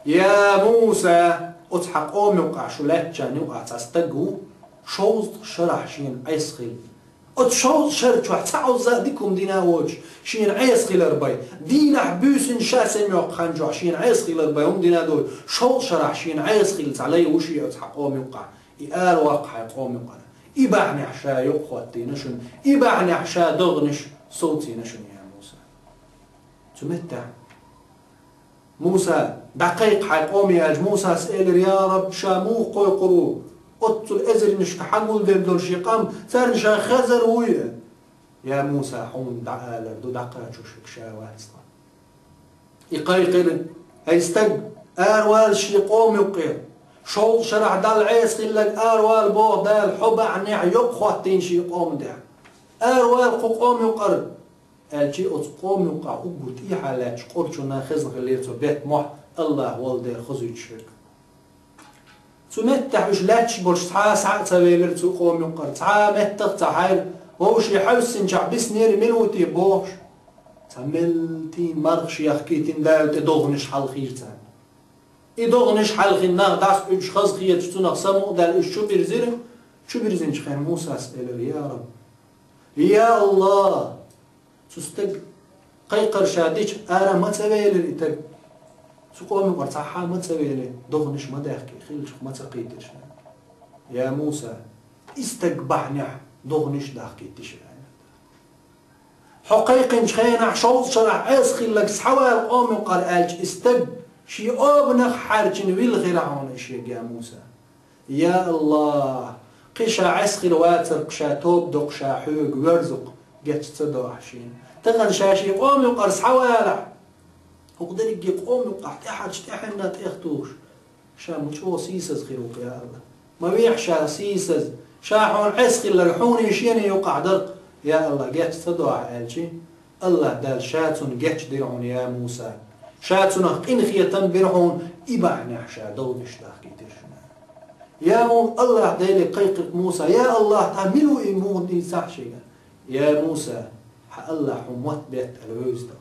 Я Муса!» Оцу хьан къоман юкъахь, шу лаьттачарна юкъахь цхьа стаг ву, шовзткъа шарахь шена Ӏеса хилла. Оцу шовзткъа шар чохь цхьа Ӏовза а дика хӀума дина а воцуш, шена Ӏеса хилар бен, дийнахь буьйсанна ша сема йоккху хан чохь шена Ӏеса хилар бен хӀума дина а доцуш, шовзткъа шарахь шена Ӏеса хилла цхьа лай ву шен оцу хьан къоман юккъахь, и араваккха хьайн къоман юкъара. И бахьанехь ша юкъа хӀоттийна шуна, и бахьанехь ша догӀанаш совцийна шуна, я Муса. Цу меттехь Муса, дӀакхайкха хьайн къоме аьлча, Мусас элира: «Я Раб, ша муха кхойкхур ву? Оццул эзарнашка хьагулделла долу шен къам, царна ша хезар вуй?» Я Муса, хьуна дӀаалар ду, дӀакхачош верг ша вац тхан. И кхайкхира: «ХӀай стаг, аравала шен къоман юккъера. Шовзткъа шарахь Далла Ӏеса хилларг аравала боху Дала, хьо бахьанехь юкъа хӀоттийна шен къоман тӀехь. Аравала кху къоман юкъара». Аьлча, оцу къоман юккъахь уггар тӀехьа лаьтташ къорчунна хезна хилира цо бетта мохь, АллахӀ волу дела хазуьйтуш верг. Цу меттехь уьш лаьтташ болуш цхьа а схьа а ца велира цу къоман юккъара, цхьа а меттах а ца хьайра, вовшийн хьаьвсинчохь биснера мила ву те бохуш. Цхьа мел тийна мархаш яхкийтина Дала тӀе догӀанаш хьалхийра царна. И догӀанаш хьалхина нах дӀасаӀуьдуш хазахеташ, цунах самукъадаьлла уьш чубирзира, чубирзинчу хенахь Мусас элира: «Я Раб! Я АллахӀ!» Цу стаг кхайкхар ша дича, ара ма ца велира и стаг. Цу къоман юкъара цхьа а ма ца велира, догӀанаш ма даьхкира, хиллачух ма ца кхийтира ша. Я Муса, и стаг бахьанехь догӀанаш дахкийтира ша. Хьо кхайкхинчу хенахь шовзткъа шарахь Ӏеса хилларг схьавала къоман юккъара аьлча, и стаг шен обанах хьаьрчина вилла хир хьуна и шега, я Муса. Я АллахӀ! Кхин ша Ӏеса хир вацарх ша тоба доккху, ша хьоьга воьрзу-кх, геч ца до ахь шена. Тахана ша шен къоман юккъара схьавалахь, хӀокху дерриге къоман юккъахь тӀаьхьарчу тӀаьхьенна тӀехтухуш, ша ма чӀогӀа сийсаза хир ву-кх, я АллахӀ. Ма вехьа ша сийсаза, ша хьуна Ӏеса хилларг хьуний шений юккъахь дара-кх, я АллахӀ, геч ца до ахь аьлча, АллахӀ Дала ша цунна геч дира хьуна, я Муса. Ша цунах къинхетам бира хьуна, и бахьанехь ша догӀанаш дахкийтира шуна. Я Му-, АллахӀ Деле кхайкхира Муса: «Я АллахӀ, тхан мила ву и муха дийцахь шега?» «Я Муса, хьан АллахӀ хьуна мотт бетта аьлла вевза ду.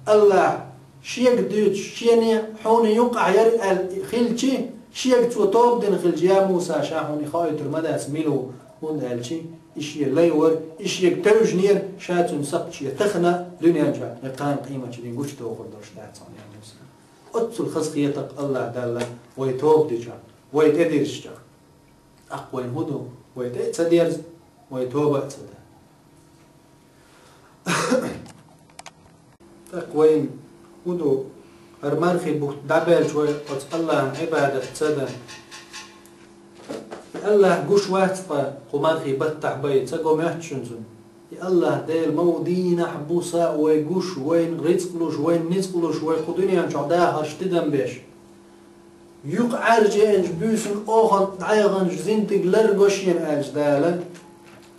АллахӀ шега дуьйцуш, шений хьуний юккъахь яра аьлла хилча, шега цо тоба дина хилча, я Муса, ша хьуна и хоуьйтур ма дац мила ву, хӀунда аьлча и шен лай вара, и шега тевжинера, ша цуьнан сакхташ тахана а дуьнен чохь, я кхана къематчу дийнахь гучудохур долуш дац хьуна, я Муса». Оццул хазахета-кх АллахӀ Далла вай тоба дича, вай тӀедирзича. ТӀаккха вайна хӀун ду? Вай тӀе а ца дерза, вай тоба а ца дан. ТӀаккха вайна хӀун ду? ХӀара мархи бутт дӀабаьлча вай оцу АллахӀан Ӏибадат ца дан. И АллахӀ гуш вац ткъа кху мархи баттахь бен, ца го моьтту шуна цунна. И АллахӀ Дела ма ву дийнахь, буса а вай гуш, вайна рицкъ луш, вайна ницкъ луш, вай кху дуьнен чохь дахарш тидам беш. Юкъа Ӏаьржа еанчу буьйсанна оханан дӀаяханчу зинтиг ларго шена аьлча Дала,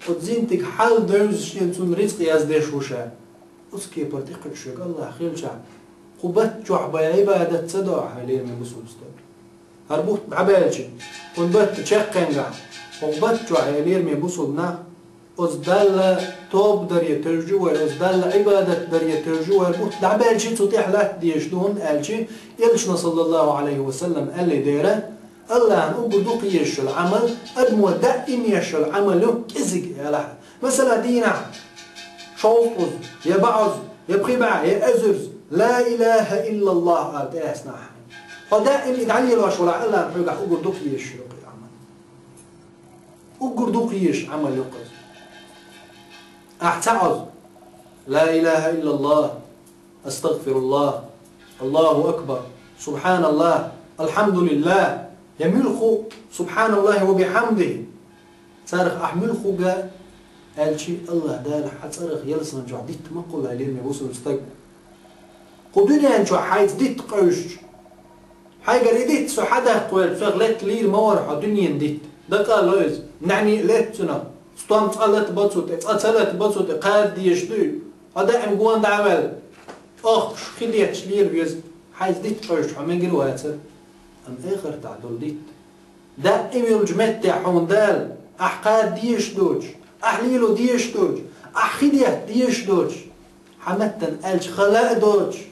оцу зинтиг хьал девза шена цунна рицкъ яздеш ву ша. Оцу кепара тӀекхуьуш верг АллахӀ хилчахь, кху батта чохь бен Ӏибадат ца до ахь, хьоме бусалба стаг. ХӀара бутт дӀабаьлча, кхунна батта чекхенгахь, хӀокху батта чохь, хьоме бусалба нах, оцу Далла тоба даре тевжа вай, оцу Далла Ӏибадат даре тевжа вай, бутт дӀабаьлча цу тӀехь латта дезаш ду, хӀунда аьлча Элчано, саллаллаху Ӏалайхи ва саллам, аьллий дера, АллахӀна уггар дукха езаш йолу Ӏамал, адамо даим еш йолу Ӏамал ю кӀезиг, аьлла. Масала, дийнахь шовзткъаза, я бӀозза, я пхи бӀе, я эзарза «Ла илаха иллаллахӀ» ала тӀеэцна ахь. Хьо даим и дӀалелош валахь, АллахӀна хьоьгахь уггар дукха езаш йолу кхин Ӏамал. Уггар дукха езаш Ӏамал ю-кх иза. Ахь ца Ӏозу: «Ла илаха иллаллахӀ, астагфируллахӀ, АллахӀу акбар, субханаллахӀ, алхьамдулиллахӀ», я муьлхха а «СубханаллахӀи ва бихьамдихӀи». Царах ахь муьлхха а аьлча, АллахӀ Дала хьан цӀарах ялсамани чохь дитта ма кхуллу, хьоме бусалба стаг. Кху дуьнен чохь хьайца дитта къевшича, хьайгара и дитта со хьадаккха велча, цунах летта лийр ма вара хьо дуьненан дитта. Дакъа а ло иза, нӀаьний а летта цунах, стом цкъа лата бо цу тӀе, цкъа ца лата бо цу тӀе, кхада дезаш дуй? Хьо даим гонах дӀа а ваьлла, охкуш, хи детташ лела веза, хьайца дитта къевшича хьо мегар а вацара. Амма эхартахь долу дитта, даим йолчу меттехь хьуна Дала, ахь кхада дезаш доцуш, ахь лело дезаш доцуш, ахь хи детта дезаш доцуш, хьан меттана аьлча хала а доцуш,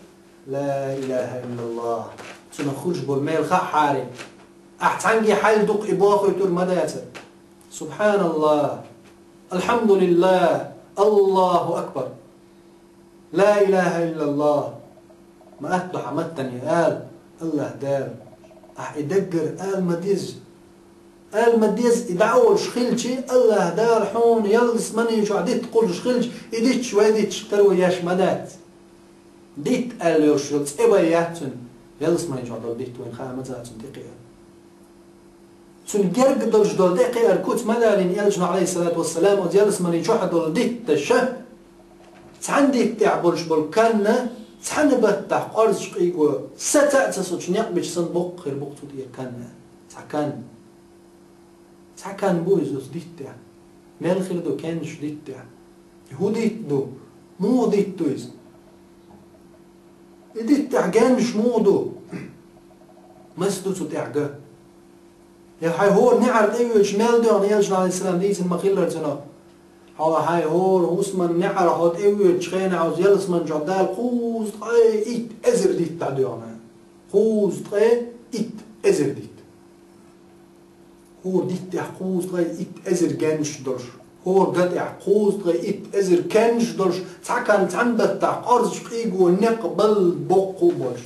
«Ла илаха иллаллахӀ», цунах хуьлуш болу мел хаахьара, ахь цхьаьнгге хьайла дукха и бохуьйтур ма дацара. СубханаллахӀ! Алхьамдулиллах, Аллаху акбар. Ла илаха иллаллах. Ма атта хьа маттане ала, Аллах Дала. Ахь и даггара ала ма деза. Ала ма деза, и дӀаолуш хилчи, Аллах Дала хьуна ялсмани чохь дитта кхуллуш хилча, и дитташ вай дитташ тара вай еш ма дац. Дитта аьлла йолуш йолу цӀе бен яц цуьнан, ялсмани чохь долу дитта вайна хаа ма ца цуьнан тӀекхиар. Цуьнан герга долуш долу тӀекхиар куц ма далийна, Элчано, алейхиссалату вассалам, оцу ялсмани чохь долу дитташа, цхьана дитта тӀехь болуш болу канна, цхьана баттахь къорзачу къийго саца а ца сучу некъ бича санна боккха хир бу-кх цу тӀера канна. Цхьа канна. Цхьа канна бу иза оцу диттехь. Мел хир ду кеннаш диттехь? И хӀун дитта ду? Муха дитта ду иза? И диттехь геннаш муха ду? Маса ду цу тӀехь ган? Я хьайн хӀора неӀар тӀеоьцуш мел доьгӀна, Элчано, алейхиссалам, дийцина ма-хиллара цунах. Хьо хьайн хӀора хӀусаман неӀар хьо тӀеоьцучу хенахь оцу ялсмани чохь Дала кхузткъе итт эзар дитта дӀадоьгӀна. Кхузткъе итт эзар дитта. ХӀора дитта тӀехь кхузткъе итт эзар геннаш долуш, хӀора ган тӀехь кхузткъе итт эзар кеннаш долуш, цхьа канна цхьана баттахь къорзачу къийго некъ балла боккха а болуш.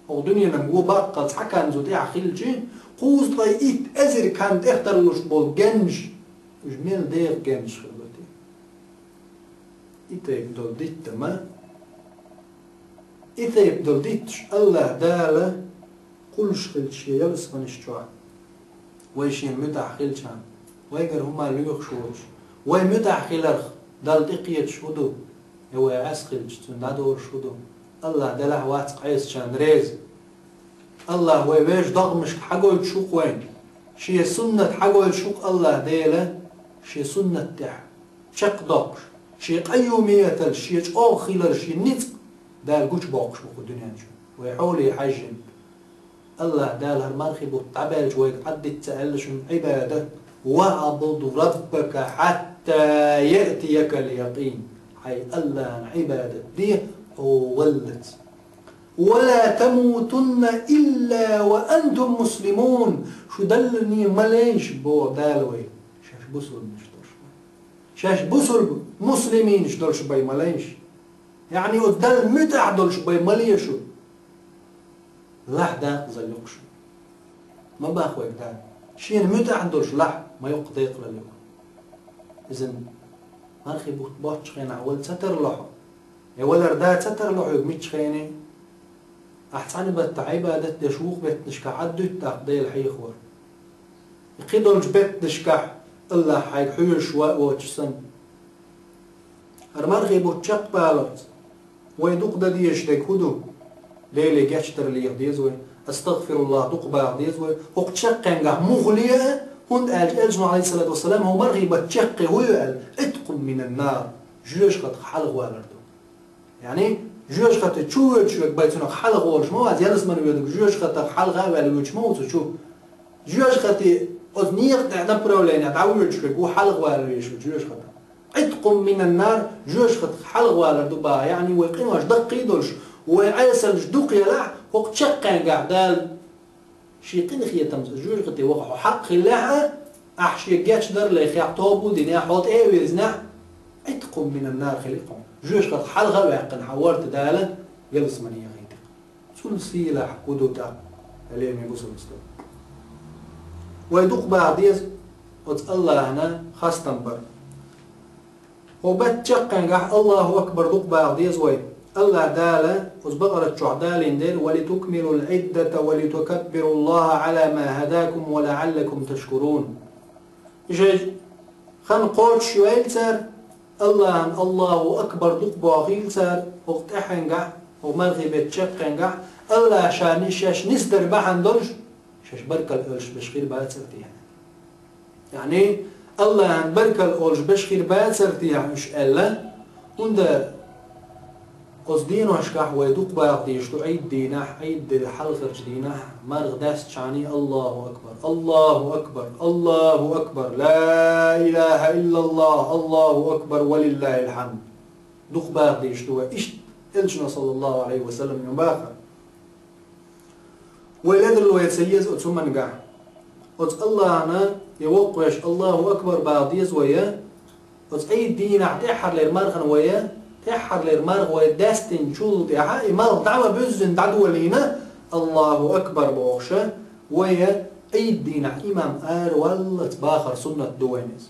Оха дуьненан го баккхал цхьа канна цу тӀехь хилчи, кхузткъе итт эзар канна тӀехтарлуш болу геннаш, уьш мел дегӀан геннаш хир бу те? И тайпа долу дитта ма, и тайпа долу дитташ Аллах Дала кхуллуш хилча шен ялсманаш чохь, вай шена муьтӀахь хилчахьана, вайгара хӀума лоьхуш воцуш, вай муьтӀахь хиларх Далла тӀекхеташ хӀун ду? Я вай Ӏеса хилча, цуьнан дӀадолуш хӀун ду? Аллах делахь вац Ӏесачарна реза. Аллах вай вежа догӀмашка хьагойтуш ву-кх вайна. Шен суннат хьагойтуш ву-кх Аллах Дела, шен суннат тӀехь чекхдоккхуш, шен къайюмиятал, шен чӀогӀа хилар, шен ницкъ Дала гучубоккхуш бу кху дуьнен чу. Вай хьоле хьаьжжина. Аллах Дала хӀара мархи бутт дӀабаьлча вайга Ӏаддица аьлла шуна Ӏибадат: «Ваъбуд раббака хьатта яътиякал якъин». Хьайн Аллахна Ӏибадат де, хьо валлалц. «Ва ла тамутунна илла ва антум муслимун». Шу даллане ма лайша, боху Дала вайга, шаьш бусулбанаш долуш. Шаьш бусулба муслиминаш долуш бен ма лайша. Яъни оцу Далла муьтӀахь долуш бен ма лайша шу. Лахь дакъазалла йоккхуш. Ма бах вайга Дала. Шена муьтӀахь долуш лахь ма йоккха декъалалла йоккху. Иза мархи бутт боцчу хенахь вала ца тарло хьо. Я валар да ца тарло хьоьга миччахене? Ахь цхьана баттахь Ӏибадат деш вукху беттанашкахь Ӏаддуьту тӀаккха Дела хьехавар? И кхидолчу беттанашкахь Аллах хьайга хьоьжуш ван а воцуш санна. ХӀара мархи бутт чекхбаларца вай дукха дан дезаш дерг хӀун ду? Деле гечдар леха деза вай. Астагфируллах дукха баха деза вай. ХӀокху чаккхенгахь муха ле а, хӀунда аьлча Элчано, алейхиссалату вассалам, хӀокху мархи бутт чекхе хӀун ю аьлла? Ӏиткъун минан нар, жоьжахатах хьалхавалар ду. Яъни, жоьжахати чу воьдуш верг бен цунах хьалха волуш ма вац, ялсмани воьдург жоьжахатах хьалха а ваьлла воьдуш ма ву цу чу. Жоьжахати оцу некъа тӀе направление дӀавоьдуш верг ву хьалха вала везаш верг жоьжахатах. Ӏиткъун минан нар, жоьжахатах хьалха валар ду баха, яъни вай къинош даккхий долуш, вай Ӏесаллаш дукха елахь, хӀокху чаккхенгахь Дала шен къинхетамца жоьжахате ваха хьо хьакъ хиллехь а, ахь шен гечдар а лехехь, тоба а динехь, хьо тӀе а вирзинехь, Ӏиткъун минан нар хили хьуна. Жоьжахатах хьалха а ваьккхина хьан ворта Дала, ялсмани яхийта. Цунна сийлахь хӀун ду тӀаккха, хьалеми бусалба стаг? Вай дукха баха деза оцу Аллахьана хастам бар. ХӀокху беттан чаккхенгахь Аллаху акбар дукха баха деза вай. Аллах Дала оцу Бакъарат чохь далийна дера: «Ва литукмилул Ӏиддата ва литукаббируллаха Ӏала ма хадакум ва лаӀаллакум ташкурун». Иштта хан кхочушйойла цара, Аллахьан Аллаху акбар дукха бохийла цара, хӀокху тӀаьхьенгахь, хӀокху мархи беттан чаккхенгахь, Аллах ша ни-, шаьш нисдар бахьана долуш, шаьш баркалла олуш берш хир бацара техьа? Яъни, Аллахьан баркалла олуш берш хир бацара техьа уьш аьлла, хӀунда оцу деношкахь вай дукха баха дезаш ду Ӏид дийнахь, Ӏид дела хьалхарчу дийнахь, марха даьстчхьана Аллаху акбар, Аллаху акбар, Аллаху акбар, ла илаха иллаллах, Аллаху акбар, ва лиллахил хьамд. Дукха баха дезаш ду вай. Иштта Элчано, саллаллаху Ӏалайхи ва саллам, ма баха. Вай ледарло ян ца еза оцу хӀуманга. Оцу Аллахьана я воккхавеш Аллаху акбар баха деза вай, я Оцу Ӏийд дийнахь тӀаьххьарлера мархана вай, тӀаьххьарлера марха вай даьстинчул тӀаьхьа, и марха дӀа ма буьззина дӀадолийна, Аллаху акбар бохуша, вай Ӏийд дийнахь имам ара валлалц бахар суннат ду вайна иза.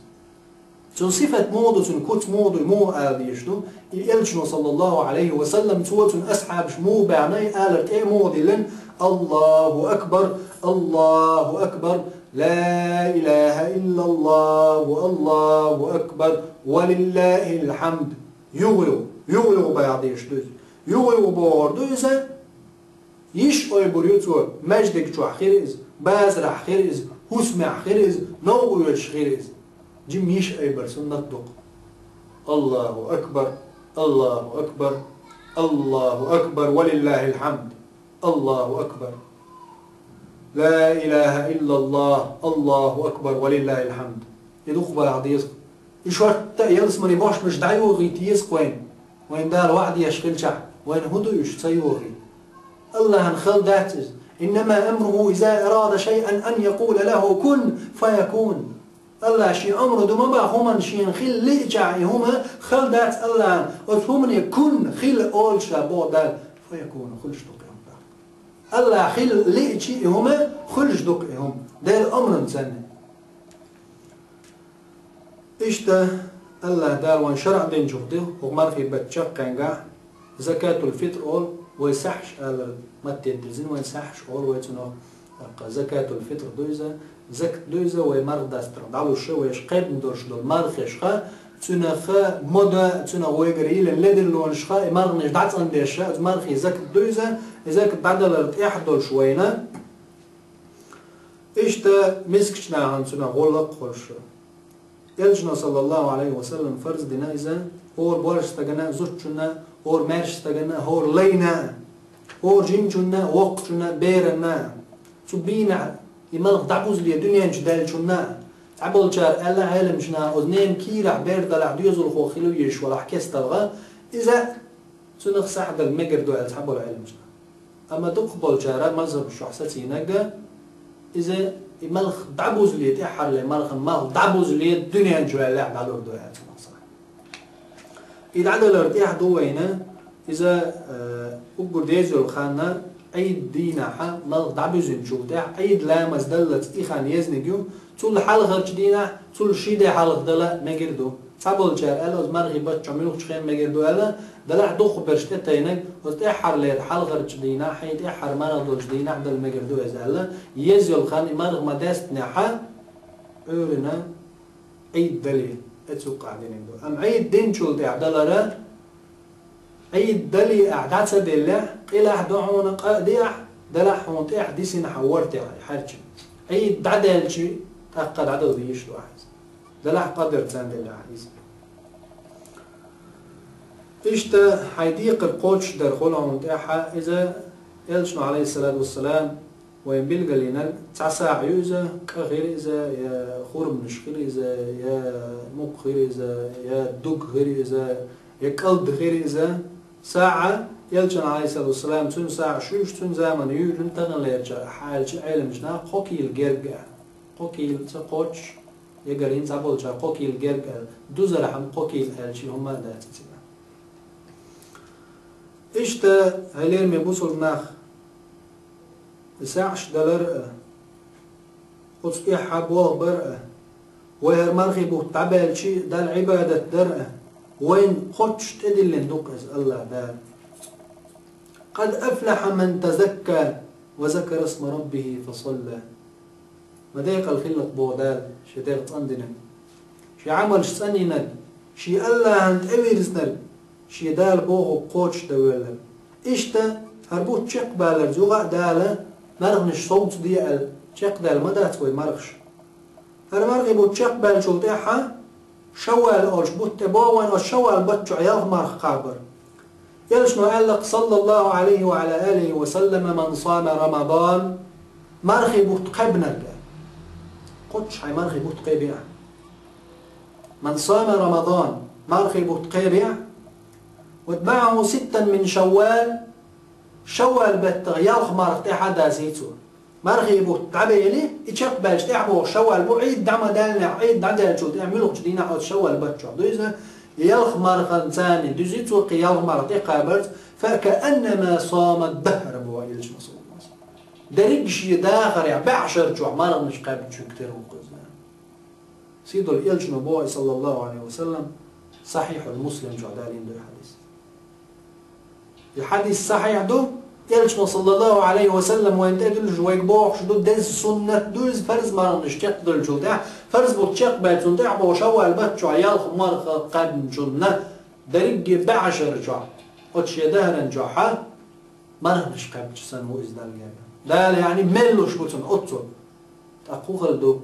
Цуьнан сифат муха ду, цуьнан куц муха ду, муха ала дезаш ду? И Элчано, саллаллаху Ӏалайхи ва саллам, цо цуьнан асхьабаш муха баьхна, и алар тӀе а муха диллина: «Аллаху акбар, Аллаху акбар, ла илаха иллаллаху, Аллаху акбар, ва лиллахил хьамд». Юха-юха, юха-юха баха дезаш ду иза. Юха-юха бохур ду иза. Йиш ойбур ю цо, маьждиг чохь хир иза, базарахь хир иза, хӀусамехь хир иза, новкъа оьшуш хир иза. Жима йиш айбар суннат ду-кх. Аллаху акбар, Аллаху акбар, Аллаху акбар, ва лиллахил хьамд. Аллаху акбар. Ла илаха иллаллах, Аллаху акбар, ва лиллахил хьамд. И дукха баха деза. И шортта а ялсамане бошмаш дӀайохийта еза-кх вайна. Вайна Дала ваӀда еш хилчахь, вайна хӀун ду уьш ца йохийта? Аллахьан хала дац иза. «Иннама амруху иза арада шайъан ан якъула лаху кун фаякун». Аллахь шен омра ду ма бан хӀуманна, шена хила лиъчахь и хӀума, хала дац Аллахьан оцу хӀумане кун, хила олуш, боху Дала, фаякуну, хуьлуш ду-кх и хӀума. Аллахь хила лиъча и хӀума, хуьлуш ду-кх и хӀума. Делан омранна санна. Иштта Аллахь Дала вайн шарӀ динчух ду, хӀокху мархий баттан чаккхенгахь, закатул-фитр олу, вай сахьаш алар матте дирзина, вайн сахьаш олу вай цунах. ТӀаккха закатул-фитр ду иза, закат ду иза, вай марха дастарх дӀалуш, вайша кхаьбна долуш долу мархешха, цуьнах мода, цуьнах вайгара йиллина ледарлонашха, и марханаш дӀацӀандеш, оцу мархий закат ду иза, и закат дӀадалар тӀехь долуш вайна. Иштта мискачу нахана цунах гӀуллакх а хуьлуш. Элчано, саллаллаху Ӏалайхи ва саллам, фарз дина иза хӀора боьрша стагана, зудчунна, хӀора маьрша стагана, хӀора лайна, хӀора жинчунна, воккхачунна, беранна. Цу бийнахь и малх дӀабузале дуьнен чу даьллачунна. Цхьаболчара аьлла Ӏеламчу наха, оцу ненан кийрахь бер далахь, доьзалхо хила везаш валахь кесталгӀа, иза цунах сахь дала мегар ду аьлла цхьаболу Ӏеламчу наха. Амма дукхахболчара мазхӀабаш чохь сацийнарг, иза и малх дӀабузале, тӀаьххьарле мархан малх дӀабузале дуьнен чу ваьллехь дӀалур ду аьлла цунах сахь. И дӀадалар тӀехь ду вайна, иза, э, уггар деза йолу хан Ӏийд дийнахьа малх дӀабуьзинчул тӀаьхьа Ӏийд ламаз даллалц и хан езниг ю, цул хьалхарчу дийнахь, цул ши де хьалха дала мегар ду. Цхьаболчара аьлла, оцу мархий баттан чохь муьлххачу хенахь мегар ду аьлла, делахь дукхахберш тӀетайнарг, оцу тӀаьххьарлера хьалхарчу дийнахь, хьайн тӀаьххьара марха долчу дийнахь дала мегар ду иза аьлла, еза йолу хан и марха ма-даьстинехьа, Ӏуьйранна Ӏийд дале, эцу юккъехь диниг ду. Амма Ӏийд динчул тӀаьхьа далара, Ӏийд дале ахь дӀа ца деллехь, къилахь ду хьуна, къа а де ахь, делахь хьуна тӀехь дисина хьан вартехь хьаьрчина. Ӏийд дӀадаьлчи, тӀаккха дӀадала дийш ду ахь иза. Делахь къадар царна деллехь иза. Иштта хьайн декхар кхочушдар хуьлу хьуна тӀаьхьа иза, Элчано, Ӏалайхиссалату вассалам, вайн билгалйинарг, цхьа сагӀа ю иза, кӀа хир иза, я хурманаш хир иза, я мукх хир иза, я дуг хир иза, я кӀалд хир иза. СагӀа, Элчан, Ӏалайхиссалату вассалам, цуьнан сагӀа шуьйш, цуьнан заманан юьйжина таханлерчара хьаьлча Ӏеламчу наха кхо кийла герга аьлла. Кхо кийла ца кхоччуш, эгар хӀинца болчара кхо кийла герга аьлла. Дузархьама кхо кийла аьлча хӀумма а дац цигахь. Иштта, хьалераме бусулба нах, и сагӀаш далар а, оцу тӀехьа болх бар а, вай хӀара мархий бутт дӀабаьлчи Далла Ӏибадат дар а, вайн кхоччуш тӀедиллина ду-кх иза Аллах Дала. «Къад афлаха ман тазакка ва закара сма раббихи фасалла». Ма декъала хилла-кх боху Дала, шен дегӀ цӀандинарг, шен Ӏамалш цӀанйинарг, шен Аллахьан тӀевирзинарг, шен Дала бохург кхочушдан воьлларг. Иштта, хӀара бутт чекхбаларца юха а Дала марханаш совцаде аьлла, чекхдаьлла ма дац вай мархаш. ХӀара мархий бутт чекхбаьллачул тӀаьхьа Шаввал олуш бутт тӀе богӀу вайн, оцу Шаввал бутт чохь ялх марха кхабар. Элчано аьлла-кх, саллаллаху Ӏалайхи ва Ӏала алихи ва саллама: «Ман сама Рамадан», мархий бутт кхаьбнарг. Кхоччуш хьайн мархий бутт кхебе ахь. «Ман сама Рамадан», мархий бутт кхебе ахь. «Ва атбаӀаху ситтан мин Шаввал», Шаввал беттах ялх марха тӀаьхьа дазийта цо. Мархий бутт дӀабели, и чекхбаьлча тӀехьа боху шаввал бу, Ӏийд дӀа ма даьллехь, Ӏийд дӀадаьллачул тӀаьхьа муьлххачу дийнахь оцу шаввал баттахь дуьйзна, ялх мархан царна дуьзий цо кхин ялх марха тӀекхабарца, «فكأنما صام الدهر», боху Элчано, саллаллаху Ӏалайхи ва саллам. Дерриг шен дахарехь бӀешарчохь марханаш кхаьбначуьнга тера ву иза. Сийдолу Элчано боху, саллаллаху Ӏалайхи ва саллам, Сахьихьул Муслим чохь далийна ду и хьадис. И хьадис сахьихь ду, Элчано, саллаллаху Ӏалайхи ва саллам, вайна тӀедуьллуш вайга бохуш ду, деза суннат ду иза, фарз марханаш чекхдалчул тӀаьхьа, фарз бутт чекхбаьлчул тӀаьхьа боху шаввал баттахь ялх марха кхаьбначунна, дерриге бӀешарчохь, оцу шен дахаран чохь марханаш кхаьбча санна ву иза Далла гергахь. Дала, яъни, мел луш бу цунна оццул. ТӀаккха хӀун хала ду?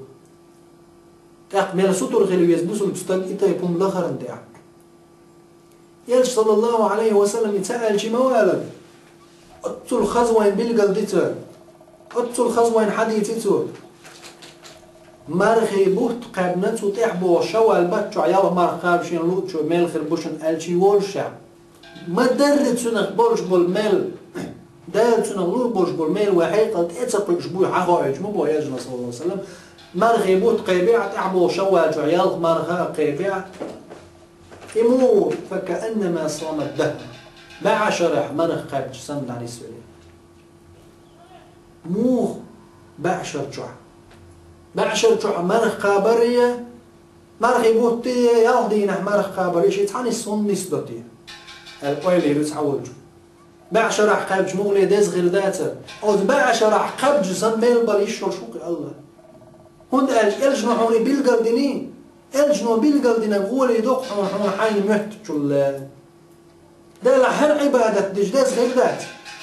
ТӀаккха мел сутара хила веза бусулба стаг и тайпа хӀума лахаран тӀехь? Элча, саллаллаху Ӏалайхи ва саллам, и ца аьлча ма валара. Оццул хаза вайн билгал ди цо. Оццул хаза вайн хьадийци цо. Мархий бутт кхаьбна цу тӀехь боху шаввал баттахь ялх марха кхаба шена луучо мел хир бу шуна аьлчий волушехь. Ма-дарра цунах болуш болу мел, Дала цунах лур болуш болу мел вай хьекъал тӀе а ца кхуьуш буй хьахоуьйтуш ма боху Элчано, саллаллаху Ӏалайхи ва саллам, мархий бутт кхаьбехь, тӀехь боху шаввал чохь ялх марха а кхаьбехь, и муха ву, «فكأنما صام الدهر», бӀешарахь марха кхаьбча санна дӀанисвелира. Муха бӀешар чохь? БӀешар чохь марха кхабар а, мархий бутт а, ялх дийнахь марха кхабар а, и ши цхьаьна хӀунда нисдо те? Аьлла ойла йира цхьа волчу. БӀешарахь кхаьбча муххале деза хир дацара. Оцу бӀешарахь кхаьбча санна мел бала йиш йолуш ву-кх и АллахӀ. ХӀунда аьлча Элчано хьуна и билгал диний, Элчано билгал динарг гӀоле до-кх хьуна, хьуна хьайна моьттучул. Делахь хӀара Ӏибадат дича деза хир дац.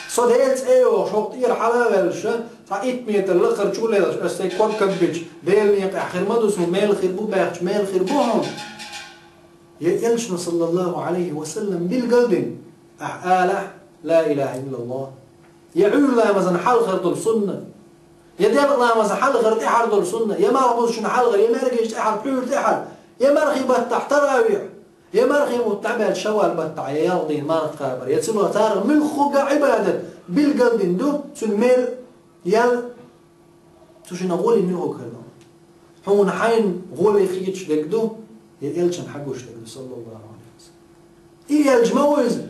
Со Делан цӀе йохуш хӀокху тӀера хьала а ваьллаша, цхьа итт метр лакхара чу лелаш, аса сайн ког кагбича, Делан некъахь хир ма ду суна, мел хир бу баьхча, мел хир бу хьуна. Я Элчано, саллаллаху Ӏалайхи ва саллам, билгал дина, ахь алахь, ла илаха иллаллах. Я Ӏуьйра ламазан хьалхара долу сунна, я делкъа ламазан хьалхара, тӀаьхьара долу сунна, я малхбузучун хьалхара, я маьркӀажан тӀаьхьара, пхьуьйра тӀаьхьара, я мархий баттахь таравихь. Я мархий бутт дӀабаьлча шаввал баттахь, я ялх дийна марха кхабар, я цуьнан царах муьлхха а Ӏибадат билгал дина ду, цуьнан мел ял, цу шиннан гӀоле муьлхха хир ду. Хьуна хьайна гӀоле хеташ дерг ду, я Элчанна хьан гуш дерг ду, саллаллаху Ӏалайхи ва саллам. И аьлча ма ву иза: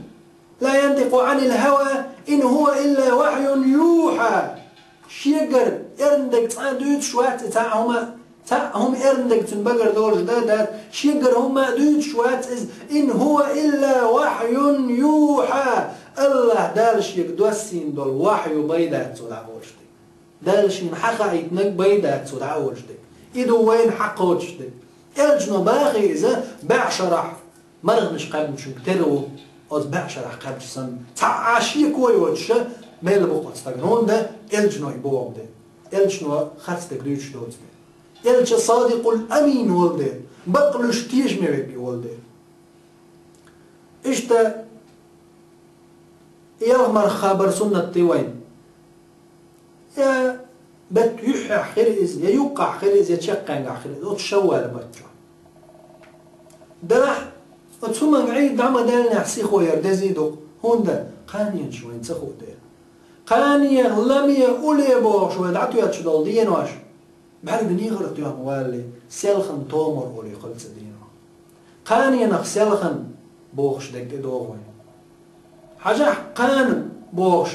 «لا ينطق عن الهوى إن هو إلا وحي يوحى». Шегара эрна дерг цкъа а дуьйцуш вац и, цхьа а хӀума, цхьа а хӀума эрна дерг цуьнан багара долуш дан дац, шегара хӀумма а дуьйцуш вац иза. «إن هو إلا وحي يوحى». АллахӀ Дала шега доссийна долу вахью бай дац цо дӀа а волуш дерг. Дала шена хьан хаийтинарг бай дац цо дӀа а волуш дерг. И ду вайна хьан кхочуш дерг. Элчано бахий иза бӀешарахь марханаш кхаьбначуьнга тера ву, оцу бӀешарахь кхаьбча санна. Цхьа а шеко йоцуша мел бу кху стагана. ХӀунда Элчано и боху дела. Элчано харц дерг дуьйцуш доцу дела. Элча садикъул амин волу дела. Бакълуьйш тешаме верг и волу дела. Иштта, и ялх марха кхабар суннат ду вайн. Я беттан юьххьехь хир иза, я юккъехь хир иза, я чаккхенгахь хир иза, оцу шаввал баттахь. Делахь, оцу хӀуманга Ӏийд дӀа ма даьллинехь сихо яр дезий ду-кх, хӀунда кханенаш вайна ца хуу дела. Кхане, ламе, улле бохуш вай дӀатоьттуш долу денош, бӀаьрган негӀар тоьхна валале, селхана томар олий хала ца дийна. Кханенах селхана бохуш дерг тӀедогӀу вай. Хьажахь, кхана бохуш,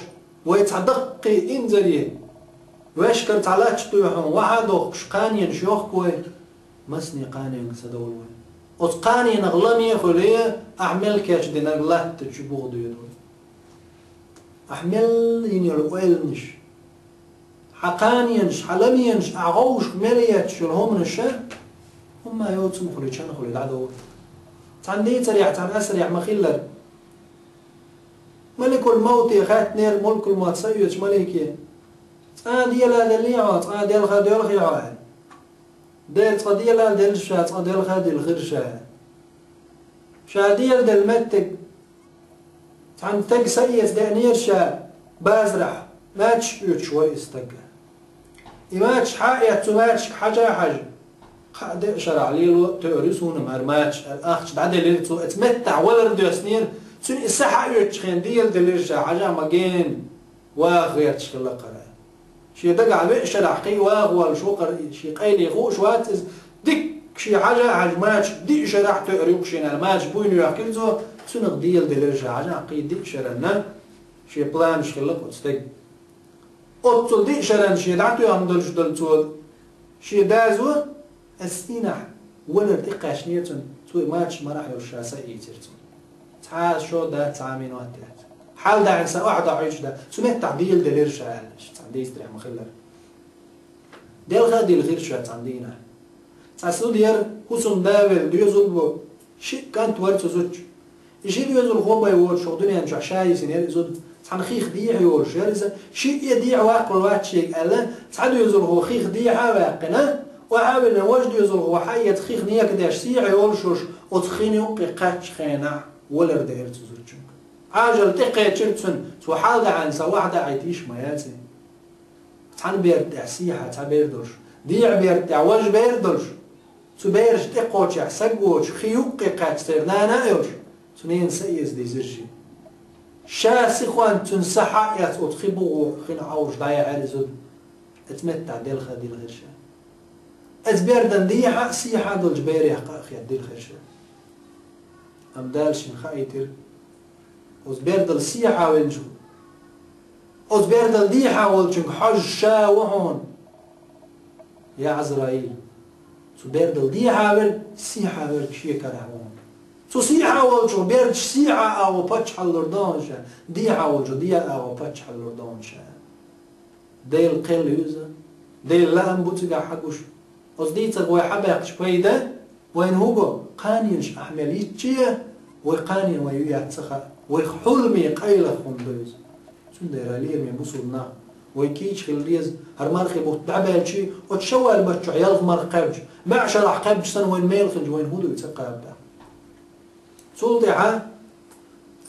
вай цхьа даккхий инзаре, вешкара цхьа латта тоьхна, вахьа а дохкуш, кханенаш йохку вай, масане кханенга ца довлу вай. Оцу кханенах ламе а хуьлий, ахь мел кечдинарг латта чу буха доьду вай. Ахь мел йина йолу ойланаш, хьан кханенаш, хьан ламенаш, ахь гӀовшах мел етташ йолу хӀуманаш а, хӀумма а йоцу ма хуьлий, чан хуьлий, дӀадовла. Цхьана дийцарехь, цхьана асарехь ма-хиллара, маликул-мавте хаьттинера, мулкул-мавт са оьцучу малике: «Цкъа а дела деллий хьо, цкъа а делха доьлхий хьо?» — аьлла. Дера цкъа дела а делла ша, цкъа делха а делла хир ша. Ша дела делла меттиг, цхьана стеган са эца деанера ша базарахь, мачаш оьцуш вай и стаг. И мачаш хьа а эцна, цу мачашка хьажа а хьажа, кхаа-деа шарахь лело а тоьар ю суна-м хӀара мачаш, аьлла, ахча дӀаделира цо, оцу меттехь валар доьснера, цуьнан и са хьаоьцучу хенахь дела делира ша, хьажа ма гена ваха гӀерташ хилла-кх хӀара. Шен дагахь веа шарахь кхин ваха волуш ву-кх, шен къайле хууш вац иза, дикка шен хьажа а хьаьжна, мачаш диъ шарахь тоьар ю-кх шена аьлла, мачаш буйна йоьхкира цо, цунах деладелира ша хьажа а кхин диъ шаранна, шен планаш хилла-кх оцу стеган. Оццул диъ шаранна шен дӀатоьхна долуш долу цо, шен дазо, ас дийнахь валар тӀекхаьчнера цунна, цо и мачаш марахь йолуш ша са ийцира цунна. Цхьа а шо дац, цхьа а минот дац. Хьал даьхьна сан охьадохьуьйтуш дац. Цу меттехь деладелира ша аьлла, цхьана дийцарехь ма-хиллара. Делха а дилхира ша цхьана дийнахь. Цхьа зуда яра, хӀусамда велла, доьзал бу, шиъ кӀант вара цу зудчун. И ши доьзалхо бен воцуш хӀокху дуьнен чохь ша йисинера и зуда. Цхьана хих дехьа йолуш яра иза, шиъ а дехьа ваккхалур вац шега аьлла, цхьа доьзалхо хих дехьа а ваьккхина, охьа а виллина, важа доьзалхо хьа а эца хих некадеш, сехьа йолуш йолуш, оцу хин юккъе кхаьччу хенахь валар деара цу зудчуьнга. Ӏажал тӀекхечира цуьнан, цо хьал даьхьна сан охьадохьуьйтуш ма яц и. Цхьана берда тӀехь сехьа цхьа бер долуш, дехьа берда тӀехь важа бер долуш, цу берашна тӀекхочехь саг воцуш, хи юккъе кхаьчча церан нана а йолуш, цу ненан са эца дийзира шен. Ша сихонца цуьнан са хьа а эцна оцу хи бугӀо хина Ӏовжуш дӀаяьхьира и зуда. Оцу меттехь делха а дилхира ша. Оцу бердан дехьа а, сехьа а долчу берех къа а хетта дилхира ша. Амма Дала шена хаийтира, оцу бердал сехьа велчу, оцу бердал дехьа волчуьнга хьожуш ша ву хьуна, я Ӏазраил. Цу бердал дехьа верг, сехьа верг шен карахь ву хьуна. Цу сехьа волчух бердаш сехьа агӀо паччахьалла лур ду хьуна ша, дехьа волчух дехьа агӀо паччахьалла лур ду хьуна ша. Делан кхел ю иза, Делан лаам бу цигахь хьан гуш. Оцу дийцарх вай хьан баьккхича пайда, вайна хӀун го, кханенаш ахь мел йитча, вай кханен вай ю яц ца хаьа, вайх хьуламе къайлаха хӀума ду иза. Цундела, лераме бусулба нах, вай кийча хила деза, хӀара мархи бутт дӀабаьлча, оцу шаввал баттахь чохь ялх марха кхаьбча, маьӀ шарахь кхаьбча санна вайна мел хилча, вайна хӀун ду иза ца кхаба? Цул тӀаьхьа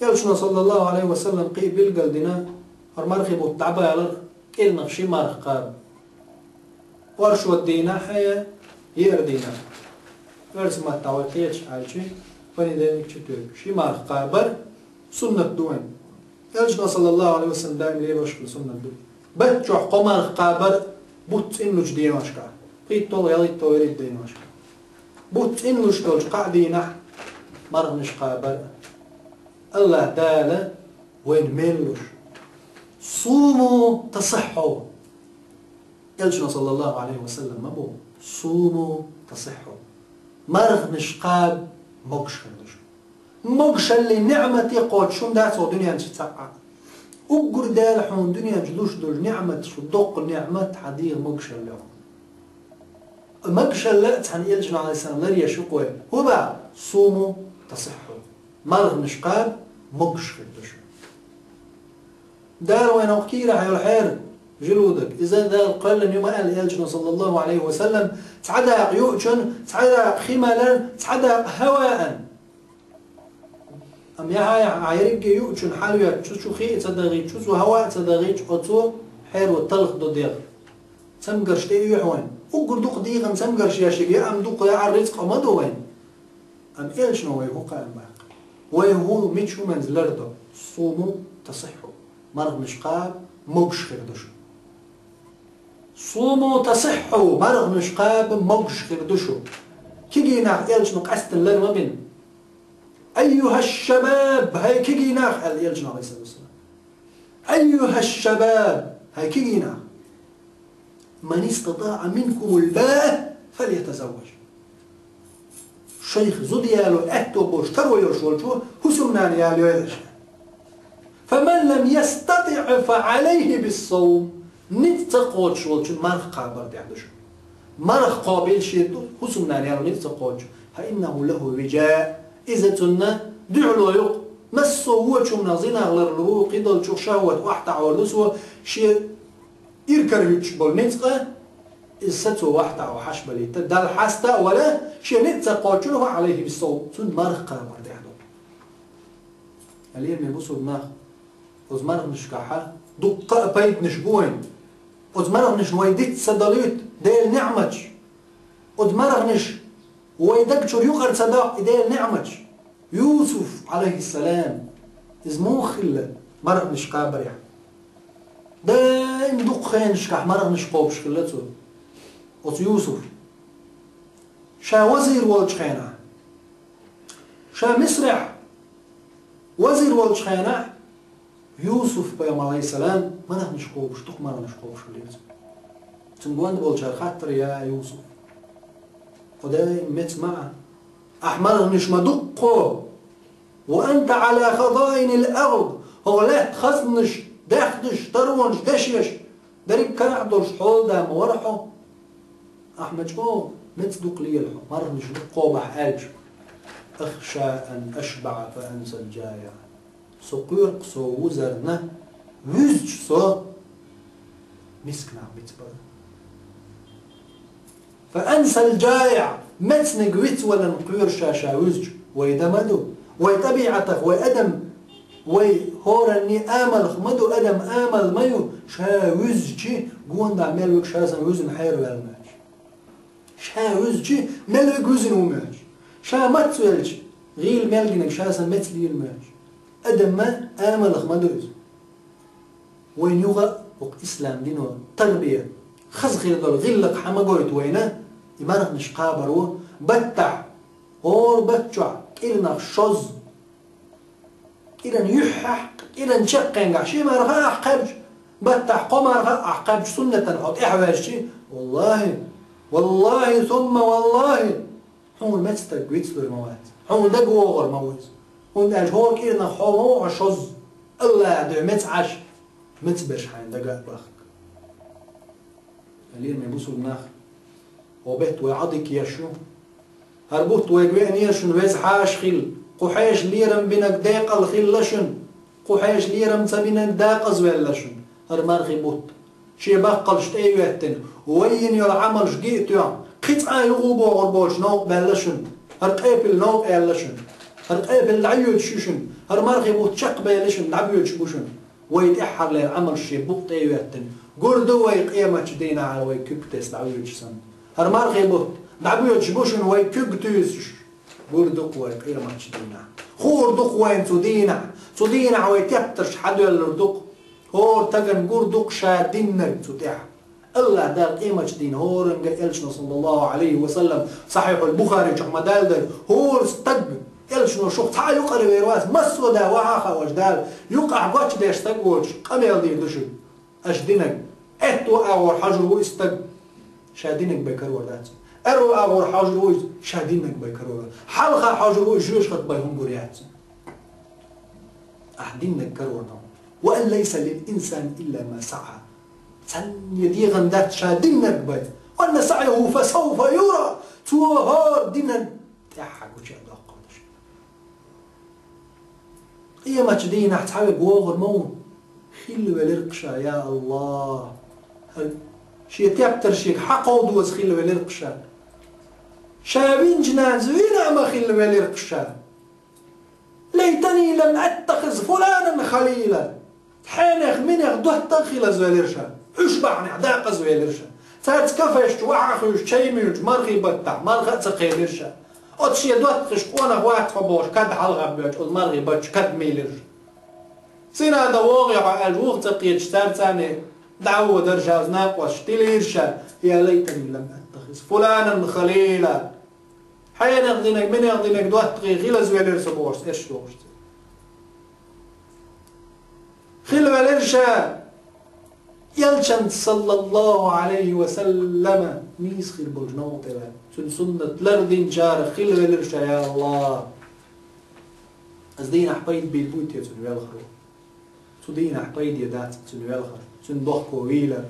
Элчано, саллаллаху Ӏалайхи ва саллам, кхин а билгал дина, хӀара мархи бутт дӀабаларх кӀирнах ши марха кхаба. Оршот дийнахь а, еара дийнахь а. Оьрсийн маттахь вай кхечахьа аьлча, понедельник, четверг. Ши марха кхабар суннат ду вайн. Элчано, саллаллаху Ӏалайхи ва саллам, даим лелош хилла суннат ду. Бат чохь кхо марха кхабар бутт цӀинлучу деношкахь, пхийтталгӀа, ялхитталгӀа, вуьрхӀитта деношкахь. Бутт цӀинлуш долчу кхаа дийнахь марханаш кхабар. АллахӀ Дала вайна мел луш: «Суму тасихьхьу». Элчано, саллаллаху Ӏалайхи ва саллам, ма боху: «Суму тасихьхьу». Марханаш кхаба, могуш хир ду шу. Могушаллин неӀмате кхочуш хӀума дац хӀокху дуьнен чу цхьа а. Уггар Дала хьуна дуьнен чу луш долу неӀматаш, доккха неӀмат хьан дегӀан могушалла ю хьуна. Могушалла а цхьана Элчано, Ӏалайхиссалам, ларъеш ю-кх вай. ХӀун боху? «Суму тасихьхьу». Марханаш кхаба, могуш хир ду шу. Дала вайна хӀокху кийрахь йолу хьера, желудок, иза Дала кхоьллина ю ма аьлла Элчано, саллаллаху Ӏалайхи ва саллам, цхьа дакъа юучун, цхьа дакъа хи малар, цхьа дакъа хӀаваан. Амма яхьа-яхьа, хьан ерриге юучун хьалаветтачу, чу хи а ца дагӀийтича, чу хӀава а ца дагӀийтича, оцо хьеро талхадо дегӀ. Цамгарш тӀеоьхьу вайн. Уггар дукха дегӀан цамгарш еш ерг яа-м ду-кх, яа рицкъа ма ду вайн. Амма Элчано вай хӀун кхаам баккха? Вай хӀун мича хӀуманца лардо? «Суму тасихьхьу». Марханаш кхаба, могуш хир ду шу. «Суму тасихьхьу», марханаш кхаба, могуш хир ду шу. Кегий нах Элчано къаьсттина лар ма бина. «Айюхаш-шабаб», хӀай кегий нах, аьлла Элчано, Ӏалайхиссалату вассалам. «Айюхаш-шабаб», хӀай кегий нах. «Ман истатаӀа минкумул баӀата фалятазавваж». Шайх зуда яло аьтто болуш, таро йолуш волчо хӀусамнана ялайойла ша. «Фаман лам ястатиӀ фа Ӏалайхи биссавм». Ницкъ ца кхочуш волчун марха кхабар тӀехь ду шу. Марха кхобийла шен хӀусамнана яло ницкъ ца кхочуш. «Фа иннаху лаху вижаъ». Иза цунна дуьхьало ю-кх. Массо а вочу хӀуманах, зинах ларлур ву, кхидолчух шахӀват охьатаӀор ду цо, шен иракара юьттуш болу ницкъ, иза са цо охьатаӀо хьаш балийта, Далла хьаста а вала, шен ницкъ ца кхочуш, «фа Ӏалайхи биссавм», цунна марха кхабар тӀехь ду. Лераме бусулба нах, оцу марханашкахь дуккха а пайданаш бу вайн. Оцу марханашна вай диц ца далуьйту Делан неӀматаш. Оцу марханаш вай даг чуьра юкъара ца доккху и Делан неӀматаш. Юсуф, Ӏалайхиссалам, иза муха хилла марханаш кхабарехь? Даим дукха хенашкахь марханаш кхобуш хилла цо. Оцу Юсуф. Ша вазир волчу хенахь. Ша Мисрехь вазир волчу хенахь Юсуф пайхамар, алейхиссалам, марханаш кхобуш, дукха марханаш кхобуш хилла цо. Цуьнан гонда болчара хаттар: «Я Юсуф, хьо даим меца ма Ӏа. Ахь марханаш ма ду-кх хьо. Ва анта Ӏала хазаинил ард, хӀокху лаьттан хазнаш, даьхнаш, таронаш, дешнаш, дерриг карахь долуш хьолада ма вара хьо. Ахь ма чӀогӀа меца ду-кх лела хьо, марханаш ду-кх кхобахь», аьлча: «Ахша ан ашбаӀа фа ансал жаиӀ». Со кхоьру-кх со вузарна, вуьзча со мисканах меца бара. Фа ансал жаиӀ, мецниг вицваларна кхоьру ша, ша вуьзча. Вай дан ма ду. Вай тӀабиӀатах, вай адам, вай хӀоранний амалх ма ду, адам амал ма ю, ша вуьзча, гондахь мел вуьгу ша санна вуьзина хьераваьлла моьттуш. Ша вуьзча, мел вуьгу вуьзина ву моьттуш. Ша мацвелча, гӀийла мел гинарг ша санна меца лела моьттуш. Адаман амалх ма ду иза. Вайна юха а хӀокху ислам дино тарбия, хаза хир долу гӀиллакх хьан ма гойту вайна, и марханаш кхабаро, баттахь, хӀора батта чохь кӀиранах шозза, кӀиран юьххьехь, кӀиран чаккхенгахь, ши марха ахь кхаьбча, баттахь кхо марха ахь кхаьбча, суннатана хьо тӀаьхьаваьжчи, валлахӀи, валлахӀи, сумма валлахӀи, хьуна меца стаг вицлур ма вац. Хьуна дага вогӀур ма ву иза. ХӀунда аьлча хӀора кӀиранах хьо ма ву хьо шозза. АллахӀан дуьхьа меца Ӏаш, меца берш хьайна дага а бахка. Лераме бусулба нах, хӀо бетта вай Ӏодика еш ю. ХӀара бутт вайга веанера шуна веза хьаша хилла. Кху хьеша лерам бинарг декъал хилла шуна. Кху хьеша лерам ца бинарг дакъазвелла шуна. ХӀара мархи бутт. Шен баккхалш тӀе а йоьттина, вай йина йолу Ӏамалш ги а тоьхна, кхин цкъа а юхабогӀур боцуш новкъа баьлла шуна, хӀара къепилла новкъа яьлла шуна, хӀара къепилла дӀайоьдуш ю шуна, хӀара мархи бутт чекхбелла шуна, дӀабоьдуш бу шуна. Вай тӀаьххьарлера Ӏамалш шен букъ тӀе а йоьттина, гур ду вай къематчу дийнахь хӀара вай куьг тесна дӀавоьдуш санна. ХӀара мархи бутт дӀабоьдуш бу шуна вай куьг туьйсуш. Гур ду-кх вай къематчу дийнахь. Хуур ду-кх вайна цу дийнахь. Цу дийнахь вай тептарш хьадоьллур ду-кх. ХӀора стагана гур ду-кх ша диннарг цу тӀехь. АллахӀ Дала къематчу дийнахь хӀоранга элчано, саллаллаху Ӏалайхи ва саллам, Сахьихьул Бухари чохь ма-даллара, хӀора стаг элчано шух цхьа а юкъара вер вац, массо а да вахьа а хаош Дала, юкъахь гочдеш стаг воцуш, къамел дийр ду шуьга. Аша динарг. Аьтту агӀор хьожур ву и стаг. Ша динарг бен карор дац. Аьрру агӀор хьожур ву иза. Ша динарг бен карор дац. Хьалха хьожур ву иза, жоьжахати бен хӀума гур яц. Ахь динарг карор дан. Ва ан лайса лил инсани илла ма саӀа. Цхьанне дегӀан дац ша динарг бен. Ва анна саӀяху фа савфа юра. Цо хӀора динарг тӀаьхьа гуча доккхур ду шуна. Къематчу дийнахь цхьа верг вогӀур ма ву. Хилла велира-кх ша, я АллахӀ. ХӀара шен тептар шега хьакховдоза хилла велира-кх ша. Ша винчу нанас вина а ма хилла велира-кх ша. Лайтани лам аттахиз фуланан халила. Хьенех, минех доттагӀа хилаза велира ша. Уьш бахьанехь дакъаза велира ша. Цаьрца кафеш чу вахьа а хуьйшуш, чай а муьйлуш, мархи баттахь, марха а ца кхелира ша. Оцу шен доттагӀашна къонах вац хьо бохуш, кад хьалха боьдуш, оцу мархи батта чу кад мийлира ша. Сина дан вогӀий хьо аьлча, вуха ца кхеташ, цаьрца а дӀа а водара ша, оцу накъосташа тилийра ша. Я лайтани лам аттахиз фуланан халила. Хьенех динарг, минех динарг доттагӀий хилаза велира со бохуш, эш дохуш ца. Хилла велира ша элчанца, саллаллаху Ӏалайхи ва саллама, нийса хир болчу новкъа тӀе ваьлла. Цуьнан суннат лардинчарах хилла велира ша, я АллахӀ. Аса дийнахь пайда бийр буй те цуьнан велхаро? Цу дийнахь пайде дац цуьнан велхар, цуьнан бохко вийлар.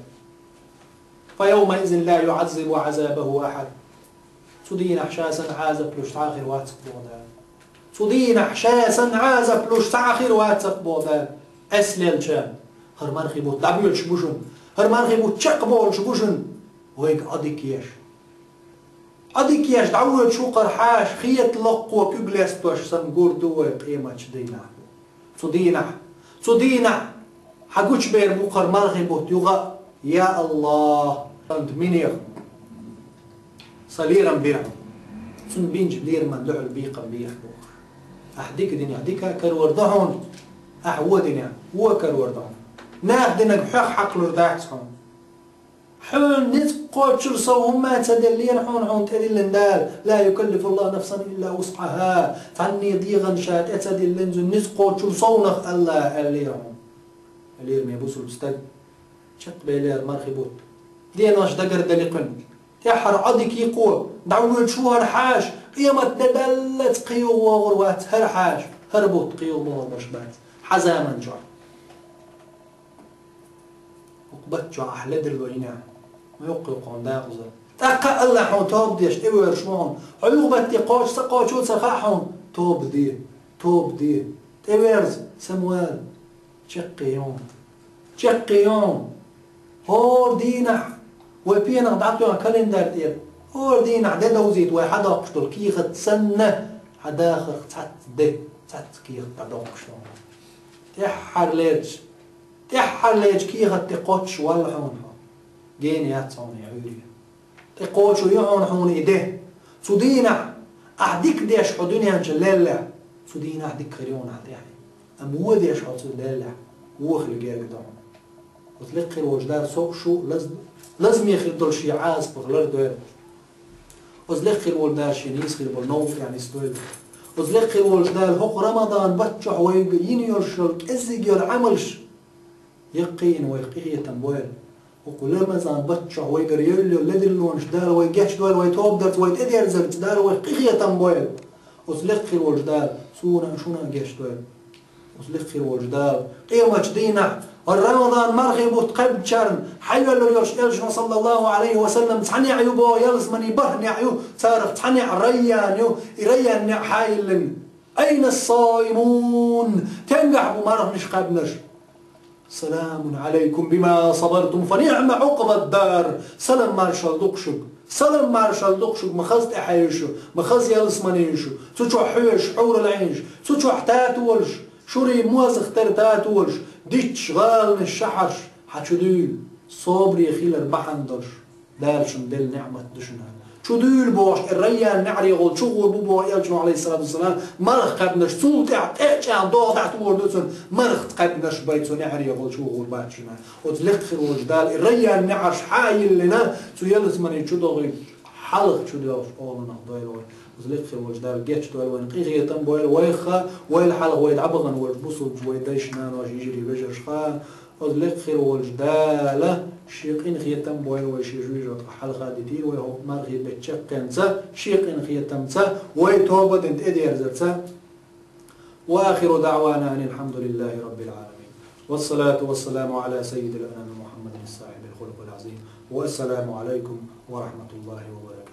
Фа явмаизин ла юӀаззибу Ӏазабаху ахьад. Цу дийнахь ша санна Ӏазап луш цхьа а хир вац-кх боху Дала. Цу дийнахь ша санна Ӏазап луш цхьа а хир вац-кх боху Дала. Эс лелча, хӀара мархи бутт дӀабоьдуш бу шуна, хӀара мархи бутт чекхболуш бу шуна, вайга Ӏодика еш. Ӏодика еш дӀавоьдуш ву-кх хӀара хьаша, хета локхо куьг лестош санна гур ду вай къематчу дийнахь. Цу дийнахь, цу дийнахь хьан гучубер бу-кх хӀара мархи бутт юха а, я АллахӀ, хӀанта минех сан лерам бира. Цунна бинчу лераман дуьхьал бекхам беха бохуш. Ахь дика динехь дика а карор дан хьуна, ахь вон динехь вон а карор дан хьуна. Наха динарг хьох хьакхалур дац хьуна. Хьуна ницкъ кхочур сов хӀумма ца деллера хьуна, хьуна тӀедиллина Дала: «لا يكلف الله نفسا إلا وسعها». Цхьанне дегӀан ша тӀе ца диллина, цунна ницкъ кхочур совнах Аллахӏа аьллера хьуна. Аьллера ме бусулба стаг. Чекхбелера мархи бутт. Денош дагардали кхуьнан. ТӀеххьара Ӏодика йикхо, дӀавоьдуш ву хӀара хьаша, къемат де даллалц кхин юха вогӀур вац хӀара хьаша, хӀара бутт кхин юха богӀур баш бац. Хьан заман чохь. ХӀокху бат чохь ахь ледарло йинехь, ма йоккхуьйту хьуна дакъаза. ТӀаккха Аллахь хьуна тоба деш тӀевоьрзуш ву хьуна. Хьо юха батте кхочуш ца кхочу ца хаьа хьуна. Тоба де, тоба де. ТӀеверза, самавала. Чекхъе йо хьуна. Чекхъе йо хьуна. ХӀора дийнахь, вай пенах дӀатоьхна календарь тӀера, хӀора дийнахь де довзийта вай хьадоккхуш долу кехат санна, хьан дахарх цхьацца де, цхьацца кехат дӀадоккхуш ду хьуна. ТӀаьххьарлерчу, тӀаьххьарлерчу кехат тӀе кхоччуш валла хьуна хьо. Гена яц хьуна и Ӏуьйре. ТӀе кхочур ю хьуна хьуна и де. Цу дийнахь ахь дика деш хьо дуьнен чу леллехь, цу дийнахь дика хир ю хьуна ахь тӀехь. Амма вон деш хьо цу леллехь, вон хила герга ду хьуна. Оцу лекха хир волчу Дала со а, шу а лаз-, лазаме хир долу шен Ӏазапах лардойла. Оцу лекха хир волчу Дала шен нийса хир болу новкъа тӀехь нисдойла. Оцу лекха хир волчу Дала хӀокху Рамадан бат чохь вайга йина йолуш йолу кӀеззиг йолу Ӏамалш яккхийна вайх къинхетам бойла. ХӀокху Рамазан бат чохь вайгара евлла ледарлонаш Дала вай гечдойла, вай тоба дарца, вай тӀедерзарца Дала вайх къинхетам бойла. Оцу лекха хир волчу Дала суна а, шуна а гечдойла. Оцу лекха хир волчу Дала къематчу дийнахь, хӀара Рамадан мархи бутт кхаьбначарна хьайвеллар йолуш элчано, саллаллаху Ӏалайхи ва саллам, цхьа неӀ ю боху, ялсамани бархӀ неӀ ю, царах цхьа неӀ Райян ю, и Райян неӀ хьайиллина: «أين الصائمون؟» Тенгахь бу марханаш кхаьбнарш? «سلام عليكم بما صبرتم فنعم عقبى الدار». Салам маршалла ду-кх шуьга. Салам маршалла ду-кх шуьга, ма хаза тӀаьхье ю шу, ма хаза ялсамани ю шу. Цу чохь хьоьжуш хьурулӀаьнаш, цу чохь татолаш, шуьра мозах тера татолаш, дитташ гӀаланаш, шахьарш, хьан чу дуьйла, собаре хилар бахьана долуш. Дала шуна делла неӀмат ду шуна. Чу дуьйла бохуш, и Райян неӀарехула чу гӀур бу боху элчано, Ӏалайхиссалату вассалам, марха кхаьбнарш цул тӀаьхьа тӀе а чӀагӀна догӀа дӀатухур ду цунна, марха кхаьбнарш бай цу неӀарехула чу гӀур бац шуна. Оцу лекха хир волчу Дала и Райян неӀарш хьайиллина, цу ялсамани чу догӀийта хьалха чу доьлхуш оланах дойла вай. Оцу лекха хир волчу Дала гечдойла вайна, къинхетам бойла вайх а, вайл хьалха вай дӀабахана волчу бусулбачу вай дайша, наноша, йижарий, вежаршка а. Оцу лекха хир волчу Дала шен къинхетам бойла вай, шен жуьжа тӀе хьалха дитийла вай хӀокху мархи беттан чаккхенца, шен къинхетамца, вай тоба дина тӀедерзарца. وآخر دعوانا أن الحمد لله رب العالمين. والصلاة والسلام على سيد الأنام محمد صاحب الخلق العظيم. والسلام عليكم ورحمة الله وبركاته.